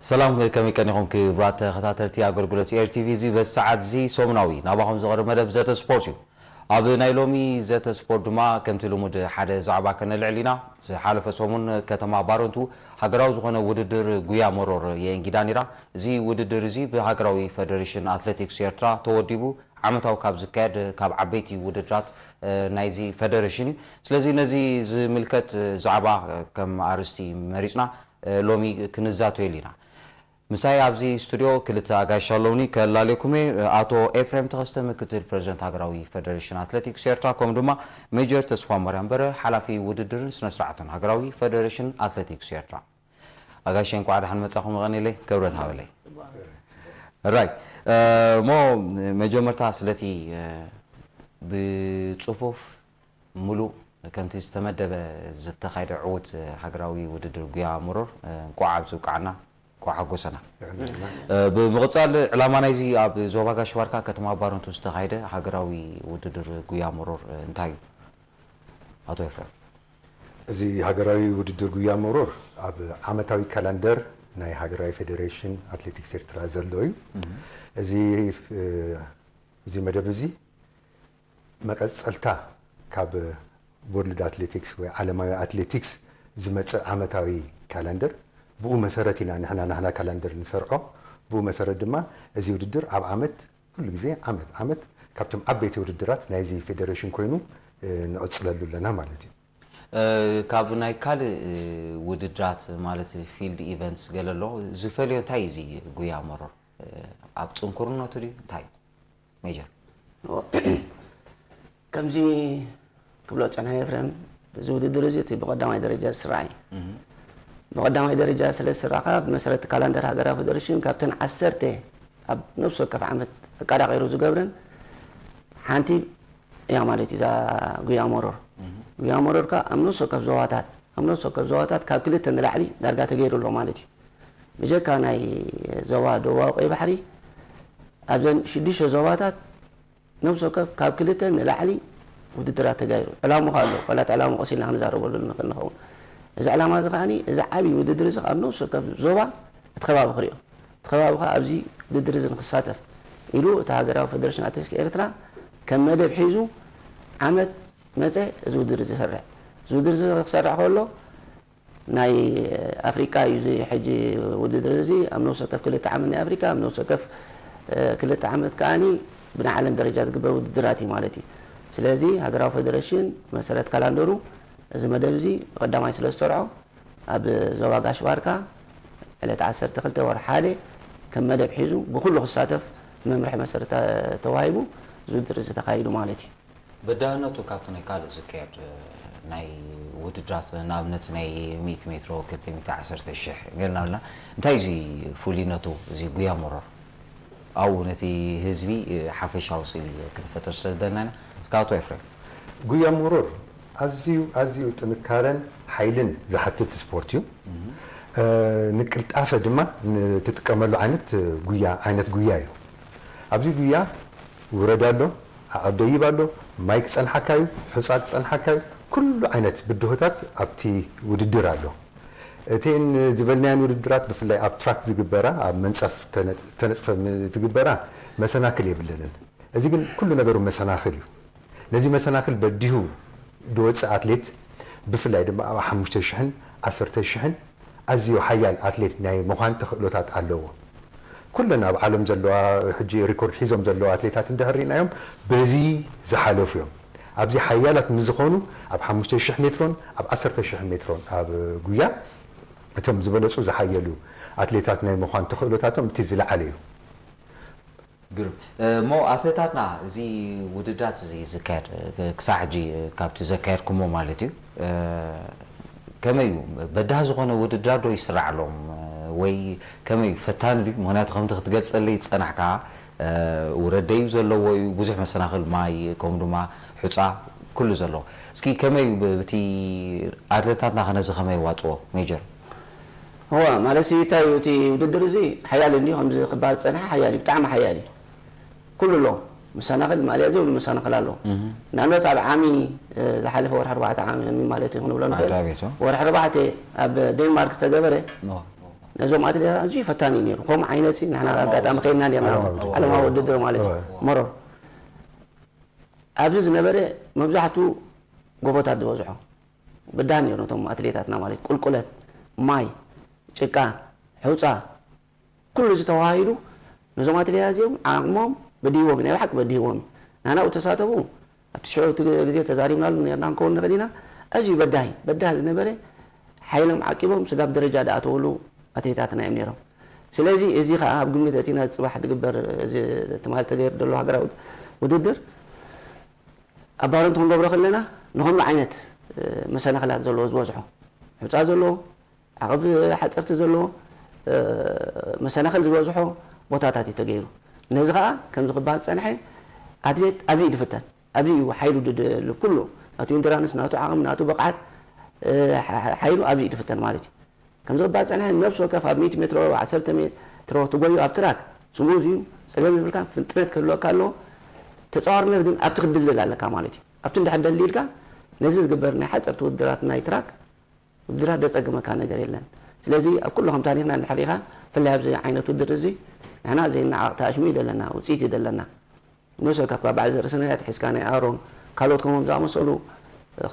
ሰላም፣ ከመይ ቀኒኹም ክቡራት ተኸታተልቲ ኣገልግሎት ኤር ቲቪ? እዚ በዚ ሰዓት እዚ ሰሙናዊ ናባኹም ዝቐርብ መደብ ዘተ ስፖርት እዩ። ኣብ ናይ ሎሚ ዘተ ስፖርት ድማ ከምቲ ልሙድ ሓደ ዛዕባ ከነልዕል ኢና። ዝሓለፈ ሰሙን ከተማ ባረንቱ ሃገራዊ ዝኾነ ውድድር ጉያ መሮር የእንጊዳ ነይራ። እዚ ውድድር እዚ ብሃገራዊ ፌደሬሽን ኣትሌቲክስ ኤርትራ ተወዲቡ ዓመታዊ ካብ ዝካየድ ካብ ዓበይቲ ውድድራት ናይዚ ፌደሬሽን እዩ። ስለዚ ነዚ ዝምልከት ዛዕባ ከም ኣርእስቲ መሪፅና ሎሚ ክንዛተየሉ ኢና። ምሳይ ኣብዚ ስቱድዮ ክልተ ኣጋይሽ ኣለውኒ፣ ከላልየኩም እየ። ኣቶ ኤፍሬም ተኸስተ፣ ምክትል ፕሬዚደንት ሃገራዊ ፌደሬሽን ኣትሌቲክስ ኤርትራ፣ ከምኡ ድማ ሜጀር ተስፋማርያም በረ፣ ሓላፊ ውድድርን ስነ ስርዓትን ሃገራዊ ፌደሬሽን ኣትሌቲክስ ኤርትራ። ኣጋይሸ፣ እንኳዕ ደሓን መጻኹም። የቐንየለይ፣ ክብረት ሃበለይ። ራይ እሞ መጀመርታ ስለቲ ብጽፉፍ ምሉእ ከምቲ ዝተመደበ ዝተኻየደ ዕዉት ሃገራዊ ውድድር ጉያ መሮር እንቋዕ ኣብዚ ኣብቅዓና፣ እንቋዕ ሓጎሰና። የቐንየልና። ብምቕጻል ዕላማ ናይዚ ኣብ ዞባ ጋሽ ባርካ ከተማ ባረንቱ ዝተኻየደ ሃገራዊ ውድድር ጉያ መሮር እንታይ እዩ? ኣቶ ኤፍሬም። እዚ ሃገራዊ ውድድር ጉያ መሮር ኣብ ዓመታዊ ካላንደር ናይ ሃገራዊ ፌደሬሽን ኣትሌቲክስ ኤርትራ ዘሎ እዩ። እዚ እዚ መደብ እዚ መቐጸልታ ካብ ወርልድ ኣትሌቲክስ ወይ ዓለማዊ ኣትሌቲክስ ዝመጽእ ዓመታዊ ካላንደር፣ ብኡ መሰረት ኢና ንሕና ናህና ካላንደር ንሰርዖ። ብኡ መሰረት ድማ እዚ ውድድር ኣብ ዓመት ኩሉ ግዜ ዓመት ዓመት ካብቶም ዓበይቲ ውድድራት ናይዚ ፌደሬሽን ኮይኑ ንቕጽለሉ ኣለና ማለት እዩ። ካብ ናይ ካልእ ውድድራት ማለት ፊልድ ኢቨንትስ ገለ ኣሎ፣ ዝፈልዮ እንታይ እዩ እዚ ጉያ መሮር? ኣብ ጽንኩርነቱ ድዩ እንታይ? ሜጀር። ከምዚ ክብሎ ጸንሐ ኤፍሬም፣ እዚ ውድድር እዚ እቲ ብቐዳማይ ደረጃ ዝስራዕ እዩ። ብቐዳማይ ደረጃ ስለ ዝስራዕ ከኣ ብመሰረት ካላንደር ሃገራዊ ፌደሬሽን ካብተን ዓሰርተ ኣብ ነፍሲ ወከፍ ዓመት ኣቃዳቒሩ ዝገብረን ሓንቲ እያ ማለት እዩ እዛ ጉያ መሮር። ጉያ መሮር ከኣ ኣብ ነፍሲ ወከፍ ዞባታት ኣብ ነፍሲ ወከፍ ዞባታት ካብ ክልተ ንላዕሊ ዳርጋ ተገይሩ ኣሎ ማለት እዩ። ብጀካ ናይ ዞባ ደቡባዊ ቀይ ባሕሪ ኣብዘን ሽዱሽተ ዞባታት ነብሲ ወከፍ ካብ ክልተ ንላዕሊ ውድድራት ተጋይሩ። ዕላሙ ከ ኣሎ፣ ዋላ እቲ ዕላሙ ቀስ ኢልና ክንዛረበሉ ንኽእል ንኸውን። እዚ ዕላማ እዚ ከኣኒ፣ እዚ ዓብዪ ውድድር እዚ ኣብ ነብሲ ወከፍ ዞባ እቲ ከባቢ ክሪኦ። እቲ ከባቢ ከ ኣብዚ ውድድር እዚ ንክሳተፍ ኢሉ እቲ ሃገራዊ ፌደሬሽን ኣትሌቲክስ ኤርትራ ከም መደብ ሒዙ ዓመት መጸ እዚ ውድድር እዚ ይሰርዕ። እዚ ውድድር እዚ ክሰርዕ ከሎ ናይ ኣፍሪቃ እዩ እዚ ሕጂ ውድድር እዚ ኣብ ነፍሲ ወከፍ ክልተ ዓመት ናይ ኣፍሪቃ፣ ኣብ ነፍሲ ወከፍ ክልተ ዓመት ከኣኒ ብናይ ዓለም ደረጃ ዝግበር ውድድራት እዩ ማለት እዩ። ስለዚ ሃገራዊ ፌደሬሽን መሰረት ካላንደሩ እዚ መደብ እዚ ብቐዳማይ ስለ ዝሰርዖ ኣብ ዞባ ጋሽ ባርካ ዕለት ዓሰርተ ክልተ ወርሒ ሓደ ከም መደብ ሒዙ ብኩሉ ክሳተፍ መምርሒ መሰረት ተዋሂቡ እዚ ውድድር እዚ ተኻይዱ ማለት እዩ። በዳህነቱ ካብቲ ናይ ካልእ ዝካየድ ናይ ውድድራት ንኣብነት ናይ ሚእቲ ሜትሮ፣ ክልተ ሚእቲ፣ ዓሰርተ ሽሕ ገልና ብልና እንታይ እዚ ፍሉይነቱ እዚ ጉያ መሮር ኣብኡ ነቲ ህዝቢ ሓፈሻዊ ስእሊ ክንፈጥር ስለ ዝደለና ኢና። እስካ ኣቶ ኤፍሬም። ጉያ መሮር ኣዝዩ ኣዝዩ ጥንካረን ሓይልን ዝሓትት ስፖርት እዩ። ንቅልጣፈ ድማ ንትጥቀመሉ ዓይነት ጉያ ዓይነት ጉያ እዩ። ኣብዚ ጉያ ውረድ ኣሎ፣ ዓቐብ ደይብ ኣሎ፣ ማይ ክጸንሓካ እዩ፣ ሑጻ ክጸንሓካ እዩ። ኩሉ ዓይነት ብድሆታት ኣብቲ ውድድር ኣሎ። እተን ዝበልናየን ውድድራት ብፍላይ ኣብ ትራክ ዝግበራ ኣብ መንጸፍ ዝተነጽፈ ዝግበራ መሰናክል የብለንን። እዚ ግን ኩሉ ነገሩ መሰናኽል እዩ። ነዚ መሰናኽል በዲሁ ዝወፅእ ኣትሌት ብፍላይ ድማ ኣብ ሓሙሽተ ሽሕን ዓሰርተ ሽሕን ኣዝዩ ሓያል ኣትሌት ናይ ምዃን ተኽእሎታት ኣለዎ። ኩለን ኣብ ዓለም ዘለዋ ሕጂ ሪኮርድ ሒዞም ዘለዉ ኣትሌታት እንድሕር ርኢናዮም በዚ ዝሓለፉ እዮም። ኣብዚ ሓያላት ምስ ዝኾኑ ኣብ ሓሙሽተ ሽሕ ሜትሮን ኣብ ዓሰርተ ሽሕ ሜትሮን ኣብ ጉያ እቶም ዝበለፁ ዝሓየሉ ኣትሌታት ናይ ምዃን ተኽእሎታቶም እቲ ዝለዓለ እዩ። ግሩም። እሞ ኣትሌታትና እዚ ውድድራት እዚ ዝካየድ ክሳዕ ሕጂ ካብቲ ዘካየድኩሞ ማለት እዩ ከመይ እዩ? በዳህ ዝኾነ ውድድራት ዶ ይስራዕ ኣሎም ወይ ከመይ እዩ? ፈታኒ ድዩ? ምክንያቱ ከምቲ ክትገልጸለይ ዝጸናሕካ ውረድ ደይብ ዘለዎ እዩ፣ ብዙሕ መሰናኽል ማይ ከምኡ ድማ ሑጻ ኩሉ ዘለዎ። እስኪ ከመይ እዩ ብቲ ኣትሌታትና ከነዚ ከመይ ይዋጽዎ ሜጀር? እዋ ማለት ሲ እንታይ እዩ እቲ ውድድር እዚ ሓያል እንዲ ከምዚ ክበሃል ዝጸንሐ ሓያል እዩ ብጣዕሚ ሓያል እዩ ኩሉ ኣሎ መሰናኽል ማልያ ዘይብሉ መሰናኽል ኣሎ ንኣብነት ኣብ ዓሚ ዝሓለፈ ወርሒ ኣርባዕተ ዓሚ ማለት እዩ ክንብሎ ንኽእል ወርሒ ኣርባዕተ ኣብ ዴንማርክ ዝተገበረ ነዞም ኣትሌታት ኣዝዩ ፈታኒ እዩ ነይሩ። ከምኡ ዓይነት ሲ ንሕና ኣጋጣሚ ከይድና ነርና። ዓለማዊ ውድድር። ዓለማዊ ውድድር ማለት እዩ። እወ። መሮር ኣብዚ ዝነበረ መብዛሕቱ ጎቦታት ዝበዝሖ በዳህ ነይሩ። ነቶም ኣትሌታትና ማለት ቁልቁለት፣ ማይ፣ ጭቃ፣ ሑፃ፣ ኩሉ እዚ ተዋሂዱ ነዞም ኣትሌታት እዚኦም ዓቕሞም በዲህዎም እዩ። ናይ ብሓቂ በዲህዎም እዩ። ናናኡ ተሳተፉ ኣብቲ ሽዑ እቲ ግዜ ተዛሪብናሉ ነርና ክንከውን ንኽእል ኢና። ኣዝዩ በዳሂ በዳህ ዝነበረ ሓይሎም ዓቂቦም ስጋብ ደረጃ ዝኣተውሉ ኣትሌታትና እዮም ነይሮም። ስለዚ እዚ ከዓ ኣብ ግምት እቲ ናይ ፅባሕ ዝግበር እዚ ትማሊ ተገይሩ ዘሎ ሃገራዊ ውድድር ኣብ ባረንቱ ክንገብሮ ከለና ንኸምኡ ዓይነት መሰናኽላት ዘለዎ ዝበዝሖ ሑፃ ዘለዎ ዓቐብ ሓፀርቲ ዘለዎ መሰናኽል ዝበዝሖ ቦታታት እዩ ተገይሩ። ነዚ ከዓ ከምዚ ክበሃል ፀንሐ ኣትሌት ኣብዚ እዩ ዝፍተን። ኣብዚ እዩ ሓይሉ ድድል ኩሉ ናቱ ኢንዱራንስ ናቱ ዓቕሚ ናቱ ብቕዓት ሓይሉ ኣብዚ እዩ ዝፍተን ማለት እዩ። ከምዚ ክበሃል ፀንሐ ነብሲ ወከፍ ኣብ ሚእቲ ሜትሮ ዓሰርተ ሜትሮ ትጎዩ ኣብ ትራክ ስሙዝ እዩ። ፀገም ይብልካ ፍጥነት ክህልወካ ኣለዎ። ተፃዋርነት ግን ኣብቲ ክድልል ኣለካ ማለት እዩ። ኣብቲ እንድሕር ደሊልካ ነዚ ዝግበር ናይ ሓፀርቲ ውድድራት ናይ ትራክ ውድድራት ዘፀግመካ ነገር የለን። ስለዚ ኣብ ኩሉ ከም ታሪኽና እንድሕር ሪኢኻ ብፍላይ ኣብዚ ዓይነት ውድድር እዚ ንሕና ዘይነዓቕ ተኣሽሙ እዩ ዘለና ውፅኢት እዩ ዘለና። ንሶ ካብ ባዕ ዘርእስናያት ሒዝካ ናይ ኣሮን ካልኦት ከምኦም ዝኣመሰሉ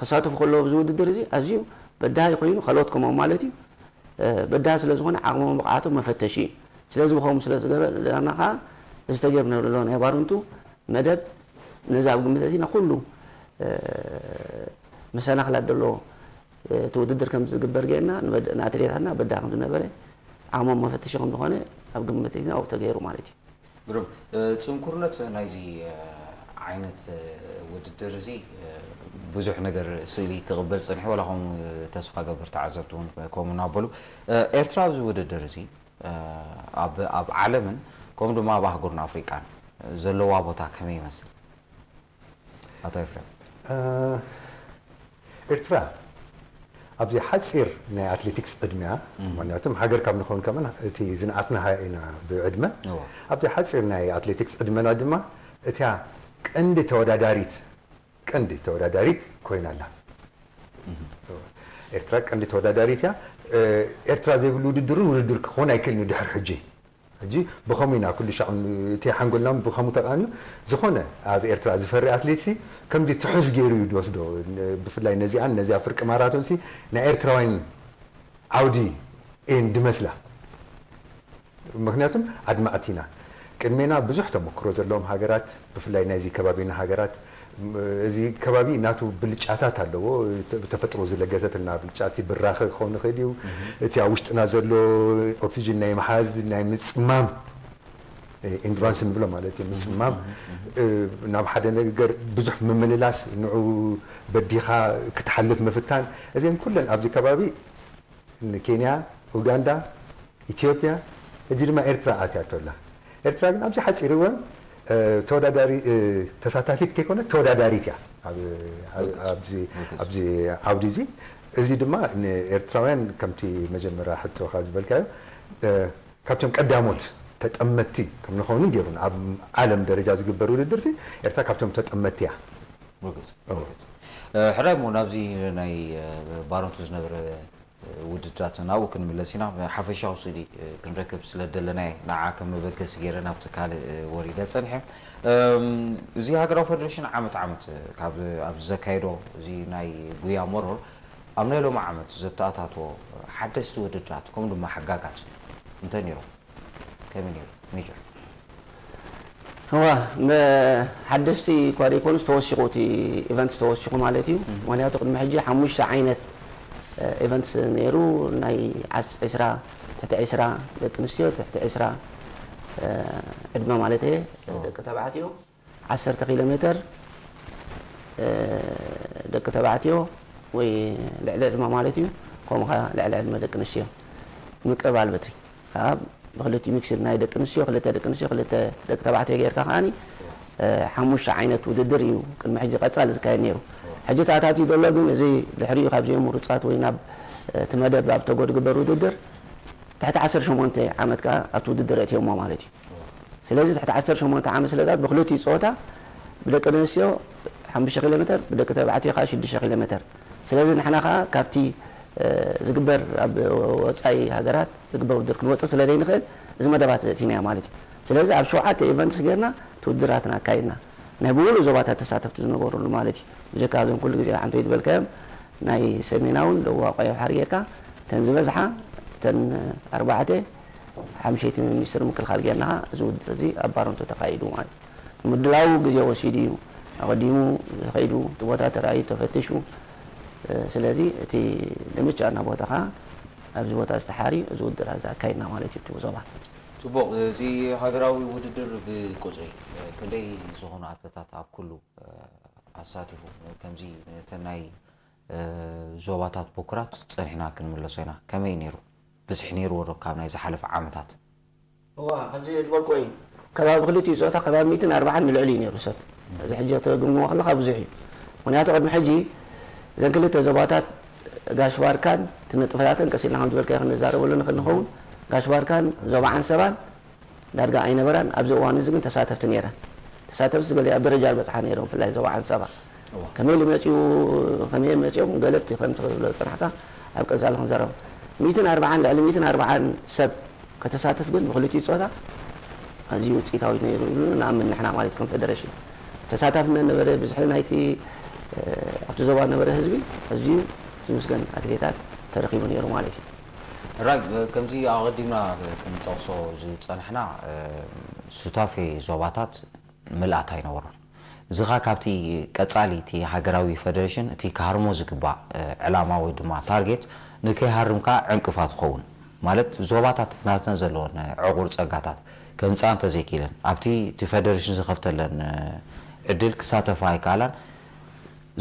ክሳተፉ ከለዉ ኣብዚ ውድድር እዚ ኣዝዩ በዳሂ ኮይኑ ካልኦት ከምኦም ማለት እዩ በዳሂ ስለ ዝኾነ ዓቕሞም ብቕዓቶም መፈተሺ እዩ። ስለዚ ብኸምኡ ስለ ዝገበርና ከዓ እዚ ተገይሩ ነብሎ ናይ ባርንቱ መደብ ነዚ ኣብ ግምት ኣቲና ኩሉ መሰናኽላት ዘለዎ እቲ ውድድር ከም ዝግበር ገይርና ንኣትሌታትና በዳ ከም ዝነበረ ዓቕሞም መፈተሺ ከም ዝኾነ ኣብ ግምት ኣቲና ኣብኡ ተገይሩ ማለት እዩ። ግሩም። ፅንኩርነት ናይዚ ዓይነት ውድድር እዚ ብዙሕ ነገር ስእሊ ክቕበል ፀኒሑ ዋላ ከምኡ ተስፋ ገብር ተዓዘብቲ እውን ከምኡ እናበሉ ኤርትራ ኣብዚ ውድድር እዚ ኣብ ዓለምን ከምኡ ድማ ኣብ ኣህጉርን ኣፍሪቃን ዘለዋ ቦታ ከመይ ይመስል? ኣቶ ኤፍሬም። ኤርትራ ኣብዚ ሓፂር ናይ ኣትሌቲክስ ዕድመያ ምክንያቱም ሃገር ካብ ንኸውን ከማን እቲ ዝነኣስናሃ ኢና ብዕድመ ኣብዚ ሓፂር ናይ ኣትሌቲክስ ዕድመና ድማ እቲያ ቀንዲ ተወዳዳሪት ቀንዲ ተወዳዳሪት ኮይና ኣላ። ኤርትራ ቀንዲ ተወዳዳሪት እያ። ኤርትራ ዘይብሉ ውድድር እውን ውድድር ክኾን ኣይክእልን እዩ ድሕሪ ሕጂ። ሕጂ ብኸምኡ ኢና ኩሉ ሻዕ እቲ ሓንጎልና ብኸምኡ ተቓንዩ ዝኾነ ኣብ ኤርትራ ዝፈሪ ኣትሌት ሲ ከምዚ ትሑዝ ገይሩ እዩ ዝወስዶ። ብፍላይ ነዚኣን ነዚኣ ፍርቂ ማራቶን ሲ ናይ ኤርትራውያን ዓውዲ እየን ዝመስላ። ምክንያቱም ኣድማዕቲ ኢና። ቅድሜና ብዙሕ ተመክሮ ዘለዎም ሃገራት ብፍላይ ናይዚ ከባቢና ሃገራት እዚ ከባቢ ናቱ ብልጫታት ኣለዎ። ተፈጥሮ ዝለገሰትልና ብልጫ እቲ ብራኸ ክኸውን ይኽእል እዩ። እቲ ኣብ ውሽጥና ዘሎ ኦክሲጅን ናይ ምሓዝ ናይ ምፅማም ኢንዱራንስ ንብሎ ማለት እዩ። ምፅማም ናብ ሓደ ነገር ብዙሕ ምምልላስ ንዑ በዲኻ ክትሓልፍ ምፍታን እዚን ኩለን ኣብዚ ከባቢ ንኬንያ፣ ኡጋንዳ፣ ኢትዮጵያ፣ ሕጂ ድማ ኤርትራ ኣትያቶ ኣላ። ኤርትራ ግን ኣብዚ ሓፂር እዋን ተወዳዳሪ ተሳታፊት ከይኮነት ተወዳዳሪት እያ ኣብዚ ዓውዲ እዚ። እዚ ድማ ንኤርትራውያን ከምቲ መጀመርያ ሕቶኻ ዝበልካዮ ካብቶም ቀዳሞት ተጠመትቲ ከም ንኸውን ገይሩን ኣብ ዓለም ደረጃ ዝግበር ውድድር ሲ ኤርትራ ካብቶም ተጠመትቲ እያ። ሕራይ ሞ ናብዚ ናይ ባረንቱ ዝነበረ ውድድራት ናብኡ ክንምለስ ኢና። ሓፈሻዊ ስእሊ ክንረክብ ስለ ደለና ንዓ ከም መበገሲ ገይረ ናብቲ ካልእ ወሪደ ጸኒሐ። እዚ ሃገራዊ ፈደሬሽን ዓመት ዓመት ካብ ኣብዚ ዘካየዶ እዚ ናይ ጉያ መሮር ኣብ ናይ ሎሚ ዓመት ዘተኣታትዎ ሓደስቲ ውድድራት ከምኡ ድማ ሕጋጋት እንታይ ነይሮም? ከመይ ነይሩ ሜጀር? እዋ ሓደስቲ እኳ ዘይኮኑስ ተወሲኹ እቲ ኢቨንትስ ተወሲኹ ማለት እዩ። ምክንያቱ ቅድሚ ሕጂ ሓሙሽተ ዓይነት ኢቨንትስ ነይሩ። ናይ ዒስራ ትሕቲ ዒስራ ደቂ ኣንስትዮ ትሕቲ ዒስራ ዕድመ ማለት እየ ደቂ ተባዕትዮ ዓሰርተ ኪሎ ሜትር ደቂ ተባዕትዮ ወይ ልዕሊ ዕድመ ማለት እዩ። ከምኡ ከዓ ልዕሊ ዕድመ ደቂ ኣንስትዮ ምቅባል በትሪ ከዓ ብክልቲኡ ሚክስድ ናይ ደቂ ኣንስትዮ ክልተ ደቂ ኣንስትዮ ክልተ ደቂ ተባዕትዮ ጌርካ ከዓኒ ሓሙሽተ ዓይነት ውድድር እዩ ቅድሚ ሕጂ ቀፃሊ ዝካየድ ነይሩ። ሕጂ ተኣታትዩ ዘሎ ግን እዚ ድሕሪኡ ካብዚኦም ምሩፃት ወይ ናብ እቲ መደብ ኣብ ተጎ ዝግበር ውድድር ትሕቲ ዓሰርተ ሸሞንተ ዓመት ከዓ ኣብቲ ውድድር ኣእትዮሞ ማለት እዩ። ስለዚ ትሕቲ ዓሰርተ ሸሞንተ ዓመት ስለታት ብክልቲኡ ፀወታ ብደቂ ኣንስትዮ ሓሙሽተ ኪሎ ሜትር ብደቂ ተባዕትዮ ከዓ ሽዱሽተ ኪሎ ሜትር። ስለዚ ንሕና ከዓ ካብቲ ዝግበር ኣብ ወፃኢ ሃገራት ዝግበር ውድድር ክንወፅእ ስለ ዘይንኽእል እዚ መደባት ዘእቲናዮ ማለት እዩ። ስለዚ ኣብ ሸውዓተ ኢቨንትስ ጌርና እቲ ውድድራትና ኣካይድና ናይ ብምሉእ ዞባታት ተሳተፍቲ ዝነበሩሉ ማለት እዩ። ብጀካ እዞም ኩሉ ግዜ ሓንቶ ዝበልካዮም ናይ ሰሜናውን ደቡባዊ ቀይሕ ባሕሪ ጌርካ እተን ዝበዝሓ እተን ኣርባዕተ ሓምሸይቲ ሚኒስትሪ ምክልኻል ጌርና እዚ ውድድር እዚ ኣብ ባረንቱ ተኻይዱ ማለት እዩ። ምድላው ግዜ ወሲዱ እዩ። ኣቐዲሙ ተኸይዱ እቲ ቦታ ተራእዩ ተፈትሹ። ስለዚ እቲ ንምቻና ቦታ ከዓ ኣብዚ ቦታ ዝተሓርዩ እዚ ውድድር እዚ ኣካይድና ማለት እዩ እቲ ዞባ። ጽቡቕ። እዚ ሃገራዊ ውድድር ብቁጽሪ ክንደይ ዝኾኑ ኣትለታት ኣብ ኩሉ ኣሳቲፉ? ከምዚ ነተን ናይ ዞባታት ብኩራት ጸኒሕና ክንምለሶ ኢና። ከመይ ነይሩ? ብዝሒ ነይርዎ ዶ ካብ ናይ ዝሓለፈ ዓመታት? እዋ ከምዚ ዝበልኩ እዩ። ከባቢ ክልቲኡ ፆታ ከባቢ ሚእትን ኣርባዓን ንልዕሊ እዩ ነይሩ ሰብ። እዚ ሕጂ ክትግምግሞ ከለካ ብዙሕ እዩ። ምክንያቱ ቅድሚ ሕጂ እዘን ክልተ ዞባታት ጋሽ ባርካን እቲ ንጥፈታተን ቀስ ኢልና ከም ዝበልካዮ ክንዛረበሉ ንኽእል ንኸውን። ጋሽ ባርካን ዞባ ዓንሰባን ዳርጋ ኣይነበራን። ኣብዚ እዋን እዚ ግን ተሳተፍቲ ነይረን። ተሳተፍቲ ገለ ኣብ ደረጃ ዝበፅሓ ነይሮም፣ ብፍላይ ዞባ ዓንሰባ። ከመይ ኢሉ መፂኡ፣ ከመይ መፂኦም ገለብቲ ከም ትብሎ ዝፀናሕካ ኣብ ቀፃሊ ክንዛረብ። ሚእትን ኣርባዓን ልዕሊ ሚእትን ኣርባዓን ሰብ ከተሳትፍ ግን ብክልቲኡ ፆታ ኣዝዩ ውፅኢታዊ ነይሩ ኢሉ ንኣምን ንሕና ማለት ከም ፌደሬሽን። ተሳታፍነት ነበረ፣ ብዝሒ ናይቲ ኣብቲ ዞባ ነበረ ህዝቢ ኣዝዩ ዝምስገን ኣትሌታት ተረኺቡ ነይሩ ማለት እዩ። ራይ፣ ከምዚ ኣቐዲምና ክንጠቕሶ ዝጸናሕና፣ ሱታፌ ዞባታት ምልኣት ኣይነበሮን። እዚ ኸኣ ካብቲ ቀጻሊ እቲ ሃገራዊ ፈደረሽን እቲ ክሃርሞ ዝግባእ ዕላማ ወይ ድማ ታርጌት ንከይሃርም ከኣ ዕንቅፋት ክኸውን፣ ማለት ዞባታት እቲ ናተን ዘለወን ዕቑር ጸጋታት ከምጽኣ እንተዘይክኢለን፣ ኣብቲ እቲ ፈደረሽን ዝኸፍተለን ዕድል ክሳተፋ ኣይከኣላን።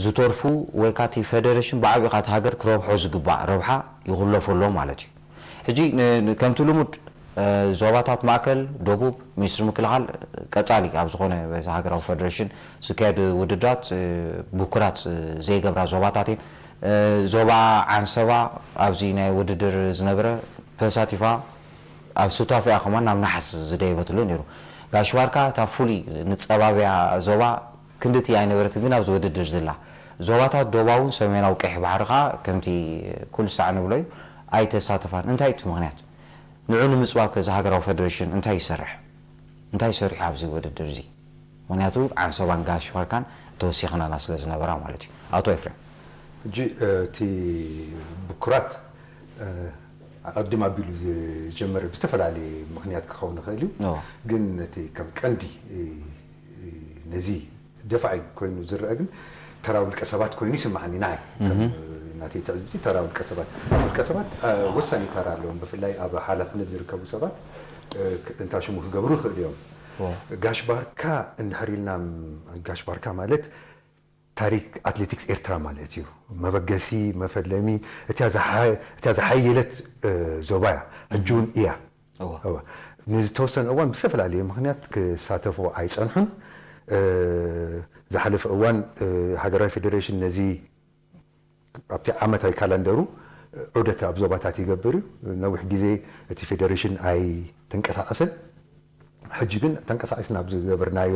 ዝተርፉ ወይ ከኣ እቲ ፈደረሽን ብዓቢኡ ከኣ እቲ ሃገር ክረብሖ ዝግባእ ረብሓ ይኹለፎ ኣሎ ማለት እዩ። ሕጂ ን-፣ ን-፣ ከምቲ ልሙድ፣ እ፣ ዞባታት ማእከል፣ ደቡብ፣ ሚኒስትሪ ምክልኻል ቀጻሊ ኣብ ዝኾነ በዚ ሃገራዊ ፈደረሽን ዝካየድ ውድድራት፣ እ፣ ብኩራት፣ እ፣ ዘይገብራ ዞባታት እየን። እ፣ ዞባ ዓንሰባ ኣብዚ ናይ ውድድር ዝነበረ ተሳቲፋ ኣብ ሱታፌኣ ከማን ናብ ነሓስ ዝደየበትሉ ነይሩ። ጋሽ ባርካ እታ ፍሉይ ንጸባብያ ዞባ ክንድቲ ኣይነበረትን፣ ግን ኣብዚ ውድድር ዝላ ዞባታት ዶባውን ሰሜናዊ ቀይሕ ባሕሪ ከኣ ከምቲ ኩሉ ሳዕ ንብሎ እዩ ኣይተሳተፋን። እንታይ እቲ ምኽንያት? ንዑ ንምጽባብ ከዚ ሃገራዊ ፈደረሽን እንታይ ይሰርሕ? እንታይ ሰሪሑ ኣብዚ ውድድር እዚ? ምኽንያቱ ዓንሰባን ጋሽ ባርካን ተወሲኽናና ስለ ዝነበራ ማለት እዩ። ኣቶ ኤፍሬም። ሕጂ፣ እ፣ እቲ ብኩራት፣ እ፣ ኣቐድም ኣቢሉ ዝጀመረ ብዝተፈላለየ ምኽንያት ክኸውን ይኽእል እዩ። ኦ። ግን እቲ ከም ቀንዲ፣ እ፣ እ፣ ነዚ ደፋዒ ኮይኑ ዝረአ ግን ተራ ውልቀ ሰባት ኮይኑ ይስምዓኒ ንዓይ። ከም እህ። ናተይ ትዕዝብቲ ተራ ውልቀ ሰባት። ውልቀ ሰባት፣ እ፣ ወሳኒ ተራ ኣለዎም። ብፍላይ ኣብ ሓላፍነት ዝርከቡ ሰባት፣ እ፣ ክ-፣ እንታ ሽሙ ክገብሩ ይኽእሉ እዮም። ኦ። ጋሽ ባርካ እንድሕር ኢልና፣ ም-፣ ጋሽ ባርካ ማለት ታሪክ ኣትሌቲክስ ኤርትራ ማለት እዩ። መበገሲ፣ መፈለሚ፣ እቲያ ዝሓ-፣ እቲያ ዝሓየለት፣ እ፣ ዞባ እያ። ሕጂ እውን እያ። እዋ። እዋ። ንዝተወሰነ እዋን ብዝተፈላለየ ምኽንያት ክሳተፉ ኣይጸንሑን። እ፣ ዝሓለፈ እዋን፣ እ፣ ሃገራዊ ፌደሬሽን ነዚ ኣብቲ ዓመታዊ ካላንደሩ ዑደት ኣብ ዞባታት ይገብር እዩ። ነዊሕ ግዜ እቲ ፌደሬሽን ኣይተንቀሳቐሰን። ሕጂ ግን ተንቀሳቒስና ኣብ ዝገበርናዮ፣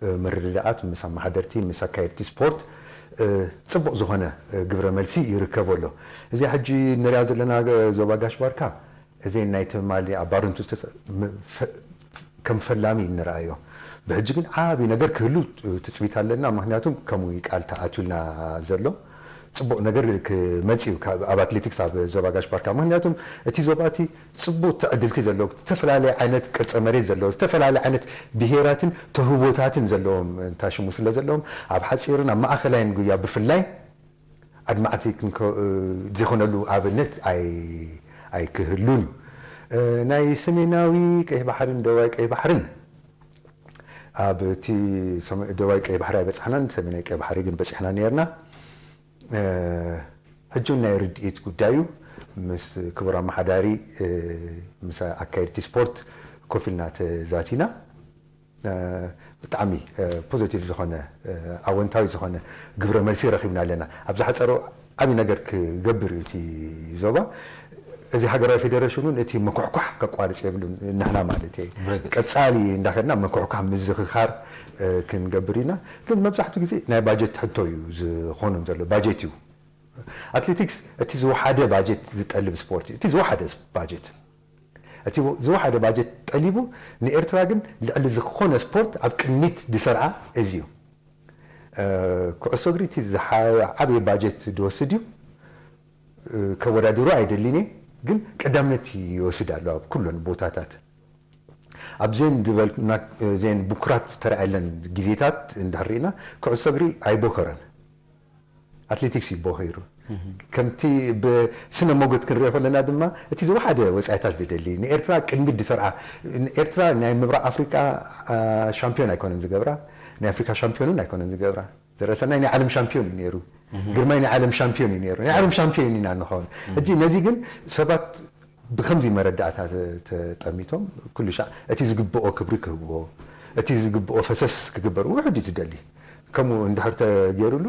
እ፣ ምርድዳኣት ምስ ኣመሓደርቲ፣ ምስ ኣካየድቲ ስፖርት፣ እ፣ ጽቡቕ ዝኾነ፣ እ፣ ግብረ መልሲ ይርከብ ኣሎ። እዚኣ ሕጂ እንሪኣ ዘለና ገ-፣ ዞባ ጋሽ ባርካ፣ እዚ ናይ ትማሊ ኣብ ባረንቱ ዝተሰ-፣ ም-፣ ፈ-፣ ከም ፈላሚ እንረኣዮ። ብሕጂ ግን ዓቢ ነገር ክህሉ ትጽቢት ኣለና፣ ምኽንያቱም ከምኡ እዩ ቃል ተኣትዩልና ዘሎ። ጽቡቕ ነገር ክመጽእ እዩ ካብ፣ ኣብ ኣትሌቲክስ ኣብ ዞባ ጋሽ ባርካ። ምኽንያቱም እቲ ዞባ እቲ ጽቡቕ ትዕድልቲ ዘለዎ፣ ዝተፈላለየ ዓይነት ቅርጸ መሬት ዘለዎ፣ ዝተፈላለየ ዓይነት ብሄራትን ተህቦታትን ዘለዎም እንታ ሽሙ ስለ ዘለዎም፣ ኣብ ሓጺርን ኣብ ማእከላይን ጉያ ብፍላይ ኣድማዕቲ ክንከ-፣ እ፣ ዘይኮነሉ ኣብነት ኣይ-፣ ኣይክህሉን እዩ። እ፣ ናይ ሰሜናዊ ቀይሕ ባሕርን ደቡባዊ ቀይሕ ባሕርን ኣብ እቲ ሰሜ-፣ ደቡባዊ ቀይሕ ባሕሪ ኣይበጻሕናን፣ ሰሜናዊ ቀይሕ ባሕሪ ግን በጺሕና ነይርና። እ፣ ሕጂ እውን ናይ ርድኢት ጉዳዩ ምስ ክቡር ኣመሓዳሪ፣ እ፣ ምስ ኣካየድቲ ስፖርት ኮፍ ኢልና ተዛቲና። እ፣ ብጣዕሚ፣ እ፣ ፖዘቲቭ ዝኾነ፣ እ፣ ኣወንታዊ ዝኾነ ግብረ መልሲ ረኺብና ኣለና። ኣብ ዝሓጸረ ዓቢ ነገር ክገብር እዩ እቲ ዞባ። እዚ ሃገራዊ ፌደሬሽን እውን እቲ ምኩሕኳሕ ከቋርጽ የብሉን፣ ንሕና ማለት እየ። ብርግጽ። ቀጻሊ እንዳኸድና ምኩሕኳሕ ምዝኽኻር፣ እ፣ ክንገብር ኢና። ግን መብዛሕትኡ ግዜ ናይ ባጀት ሕቶ እዩ ዝኾኖም ዘሎ። ባጀት እዩ። ኣትሌቲክስ እቲ ዝወሓደ ባጀት ዝጠልብ ስፖርት እዩ። እቲ ዝወሓደ ባጀት እቲ ዝወሓደ ባጀት ጠሊቡ፣ ንኤርትራ ግን ልዕሊ ዝኾነ ስፖርት ኣብ ቅድሚት ዝሰርዓ እዚ እዩ። ኩዕሶ እግሪ እቲ ዝዓበየ ባጀት ዝወስድ እዩ። ከወዳድሮ ኣይደሊን እየ፣ ግን ቀዳምነት ይወስድ ኣሎ ኣብ ኩለን ቦታታት። ኣብዘን ዝበልና እዘን ብኩራት ዝተረኣየለን ግዜታት እንድሕር ርኢና፣ ኩዕሶ እግሪ ኣይቦከረን። ኣትሌቲክስ እዩ ቦኺሩ። ከምቲ ብስነ ሞገት ክንሪኦ ከለና ድማ፣ እቲ ዝወሓደ ወጻኢታት ዝደሊ፣ ንኤርትራ ቅድሚት ዝሰርዓ፣ ኤርትራ ናይ ምብራቕ ኣፍሪቃ ሻምፒዮን ኣይኮነን ዝገብራ፣ ናይ ኣፍሪካ ሻምፒዮን እውን ኣይኮነን ዝገብራ። ዘረሰናይ ናይ ዓለም ሻምፒዮን እዩ ነይሩ። ግርማይ ናይ ዓለም ሻምፒዮን እዩ ነይሩ። ናይ ዓለም ሻምፒዮን ኢና ንኸውን። ሕጂ ነዚ ግን ሰባት ብከምዚ መረዳእታ ተጠሚቶም፣ ኩሉ ሻዕ እቲ ዝግብኦ ክብሪ ክህብዎ፣ እቲ ዝግብኦ ፈሰስ ክግበር ውሕድ እዩ ዝደሊ። ከምኡ እንድሕር ተገይሩሉ፣